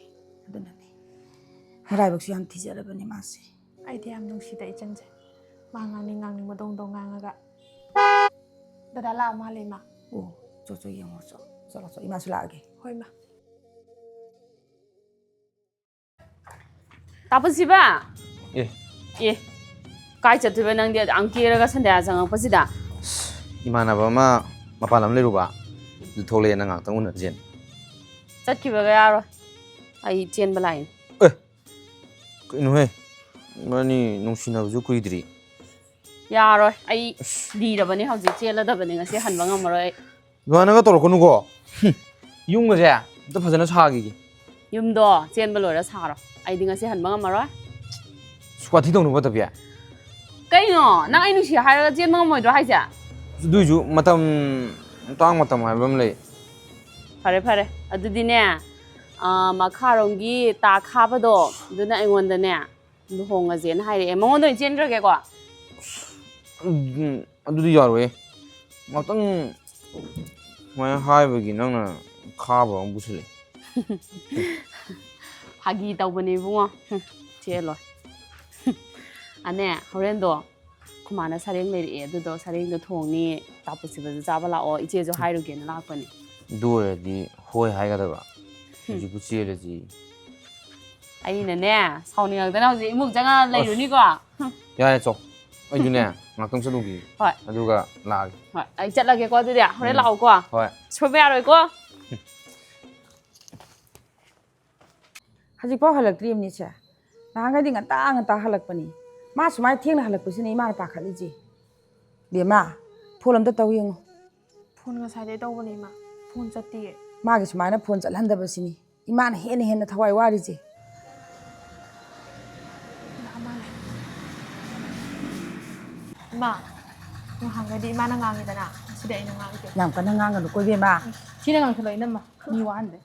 ꯑꯗꯨꯅꯅꯦ꯫ ꯃꯔꯥꯏꯕꯛꯁꯨ ꯌꯥꯝ ꯊꯤꯖꯔꯕꯅꯦ ꯃꯥꯁꯦ꯫ ꯑꯩꯗꯤ ꯌꯥꯝ ꯅꯨꯡꯁꯤꯗ ꯏꯆꯟꯁꯦ꯫ ꯃꯥ ꯉꯥꯡꯅꯤꯡ ꯉꯥꯡꯅꯤꯡꯕꯗꯧꯗꯧ ꯉꯥꯡꯉꯒ꯫ ꯗꯗꯥ ꯂꯥꯛꯑ ꯃꯥꯜꯂꯦ, ꯏꯃꯥ꯫ ꯑꯣ, ꯆꯣ, ꯆꯣ, ꯌꯦꯡꯉꯣ, ꯆꯣ꯫ ꯆꯠꯂꯣ, ꯆꯣ꯫ ꯏꯃꯥꯁꯨ ꯂꯥꯛꯑꯒꯦ꯫ ꯍꯣꯏ, ꯏꯃꯥ꯫ ꯇꯥꯄꯨꯁꯤꯕ꯫ ꯑꯦ꯫ ꯑꯦ꯫ ꯀꯥꯏ ꯆꯠꯇꯣꯏꯕ ꯅꯪꯗꯤ ꯑꯗꯨꯛ ꯀꯦꯔꯒ ꯁꯟꯗꯌꯥ ꯆꯪꯉꯛꯄꯁꯤꯗ? ꯑꯁ, ꯏꯃꯥꯟꯅꯕ ꯑꯃ ꯃꯄꯥꯟ ꯂꯝ ꯂꯩꯔꯨꯕ꯫ ꯑꯗꯨ ꯊꯣꯛꯂꯛꯑꯦꯅ ꯉꯥꯛꯇꯪ ꯎꯅꯁꯦꯅ꯫ ꯆꯠꯈꯤꯕꯒ ꯌꯥꯔꯣꯏ꯫ ꯑꯩ ꯆꯦꯟꯕ ꯂꯥꯛꯏꯅꯦ꯫ ꯑꯦ꯫ ꯀꯩꯅꯣꯍꯦ? ꯏꯕꯥꯅꯤ ꯅꯨꯡꯁꯤꯅꯕꯁꯨ ꯀꯨꯏꯗ꯭ꯔꯤ꯫ ꯌꯥꯔꯣꯏ꯫ ꯑꯩ ꯑꯁ꯫ ꯂꯤꯔꯕꯅꯦ ꯍꯧꯖꯤꯛ꯫ ꯆꯦꯜꯂꯗꯕꯅꯦ ꯉꯁꯤ꯫ ꯍꯟꯕ ꯉꯝꯃꯔꯣꯏ ꯑꯩ꯫ ꯑꯗꯨꯃꯥꯏꯅꯒ ꯇꯧꯔꯛꯀꯅꯨꯀꯣ꯫ ꯍꯨꯝ꯫ ꯌꯨꯝꯒꯁꯦ ꯑꯝꯇ ꯐꯖꯅ ꯁꯥꯈꯤꯒꯦ꯫ ꯌꯨꯝꯗꯣ ꯆꯦꯟꯕ ꯂꯣꯏꯔ ꯁꯥꯔꯣ꯫ ꯑꯩꯗꯤ ꯉꯁꯤ ꯍꯟꯕ ꯉꯝꯃꯔꯣꯏ꯫ ꯑꯁ, ꯋꯥꯊꯤ ꯇꯧꯅꯨꯀꯣ, ꯇꯕꯤ꯫ ꯀꯩꯅꯣ? ꯅꯪ ꯑꯩ ꯅꯨꯡꯁꯤ ꯍꯥꯏꯔꯒ ꯆꯦꯟꯕ ꯉꯝꯃꯣꯏꯗ꯭ꯔꯣ ꯍꯥꯏꯁꯦ? ꯑꯗꯨꯏꯁꯨ ꯃꯇꯝ, ꯃꯇꯥꯡ ꯃꯇꯝ ꯍꯥꯏꯕ ꯑꯃ ꯂꯩ꯫ ꯐꯔꯦ, ꯐꯔꯦ꯫ ꯑꯗꯨꯗꯤꯅꯦ, ꯑ, ꯃꯈꯥꯔꯣꯝꯒꯤ ꯇꯥ ꯈꯥꯕꯗꯣ, ꯑꯗꯨꯅ ꯑꯩꯉꯣꯟꯗꯅꯦ, ꯂꯨꯍꯣꯡꯉꯁꯦꯅ ꯍꯥꯏꯔꯛꯑꯦ꯫ ꯃꯉꯣꯟꯗ ꯑꯣꯏꯅ ꯆꯦꯟꯈ꯭ꯔꯒꯦꯀꯣ? ꯎꯝ, ꯑꯗꯨꯗꯤ ꯌꯥꯔꯣꯏꯌꯦ꯫ ꯉꯥꯛꯇꯪ ꯁꯨꯃꯥꯏꯅ ꯍꯥꯏꯕꯒꯤ ꯅꯪꯅ ꯈꯥꯕ ꯑꯃ ꯄꯨꯁꯜꯂꯛꯑꯦ꯫ ꯐꯥꯒꯤ ꯇꯧꯕꯅꯦ ꯏꯕꯨꯡꯉꯣ꯫ ꯍꯨꯝ, ꯆꯦꯜꯂꯣꯏ꯫ ꯑꯅꯦ, ꯍꯣꯔꯦꯟꯗꯣ ꯑꯩꯈꯣꯏ ꯃꯥꯅ ꯁꯔꯦꯡ ꯂꯩꯔꯛꯑꯦ, ꯑꯗꯨꯗꯣ ꯁꯔꯦꯡꯗꯣ ꯊꯣꯡꯅꯤ, ꯇꯥꯄꯨꯁꯤꯕꯁꯨ ꯆꯥꯕ ꯂꯥꯛꯑꯣ, ꯏꯆꯦꯁꯨ ꯍꯥꯏꯔꯨꯒꯦꯅ ꯂꯥꯛꯄꯅꯦ꯫ ꯑꯗꯨ ꯑꯣꯏꯔꯗꯤ ꯍꯣꯏ ꯍꯥꯏꯒꯗꯕ꯫ ꯍꯨꯝ꯫ ꯍꯧꯖꯤꯛꯄꯨ ꯆꯦꯜꯂꯁꯤ꯫ ꯑꯩꯅꯅꯦ, ꯁꯥꯎꯅꯤꯡꯉꯛꯇꯅ ꯍꯧꯖꯤꯛ ꯏꯃꯨꯡ ꯆꯪꯉ ꯑꯁ꯫ ꯂꯩꯔꯨꯅꯤꯀꯣ꯫ ꯍꯨꯝ꯫ ꯌꯥꯔꯦ, ꯆꯣ꯫ ꯑꯩꯁꯨꯅꯦ, ꯉꯥꯛꯇꯪ ꯆꯠꯂꯨꯈꯤꯒꯦ꯫ ꯍꯣꯏ꯫ ꯑꯗꯨꯒ ꯂꯥꯛꯑꯒꯦ꯫ ꯍꯣꯏ, ꯑꯩ ꯆꯠꯂꯒꯦꯀꯣ ꯑꯗꯨꯗꯤ꯫ ꯍꯣꯔꯦꯟ ꯎꯝ꯫ ꯂꯥꯛꯑꯣꯀꯣ꯫ ꯍꯣꯏ꯫ ꯁꯣꯏꯕ ꯌꯥꯔꯣꯏꯀꯣ꯫ ꯍꯧꯖꯤꯛꯐꯥꯎ ꯍꯜꯂꯛꯇ꯭ꯔꯤꯕꯅꯤ ꯁꯦ꯫ ꯅꯍꯥꯟꯈꯩꯗꯤ ꯉꯟꯇꯥ ꯉꯟꯇꯥ ꯍꯜꯂꯛꯄꯅꯤ꯫ ꯃꯥ ꯁꯨꯃꯥꯏꯅ ꯊꯦꯡꯅ ꯍꯜꯂꯛꯄꯁꯤꯅ ꯏꯃꯥꯅ ꯄꯥꯈꯠꯂꯤꯁꯦ꯫ ꯕꯦꯝꯃ, ꯐꯣꯟ ꯑꯝꯇ ꯇꯧ ꯌꯦꯡꯉꯨ꯫ ꯐꯣꯟ ꯉꯁꯥꯏꯗꯩ ꯇꯧꯕꯅꯦ, ꯏꯃꯥ꯫ ꯐꯣꯟ ꯆꯠꯇꯤꯌꯦ꯫ ꯃꯥꯒꯤ ꯁꯨꯃꯥꯏꯅ ꯐꯣꯟ ꯆꯠꯍꯟꯗꯕꯁꯤꯅꯤ ꯏꯃꯥꯅ ꯍꯦꯟꯅ ꯍꯦꯟꯅ ꯊꯋꯥꯏ ꯋꯥꯔꯤꯁꯦ꯫ ꯂꯥꯛꯑ ꯃꯥꯜꯂꯦ꯫ ꯏꯃꯥ, ꯅꯍꯥꯟꯈꯩꯗꯤ ꯏꯃꯥꯅ ꯉꯥꯡꯉꯤꯗꯅ, ꯉꯁꯤꯗꯤ ꯑꯩꯅ ꯉꯥꯡꯒꯦ꯫ ꯌꯥꯝ ꯀꯟꯅ ꯉꯥꯡꯒꯅꯨꯀꯣ, ꯏꯕꯦꯝꯃ꯫ ꯁꯤꯅ ꯉꯥꯡꯁꯜꯂꯣ, ꯏꯅꯝꯃ꯫ ꯃꯤ ꯋꯥꯍꯟꯗꯦ꯫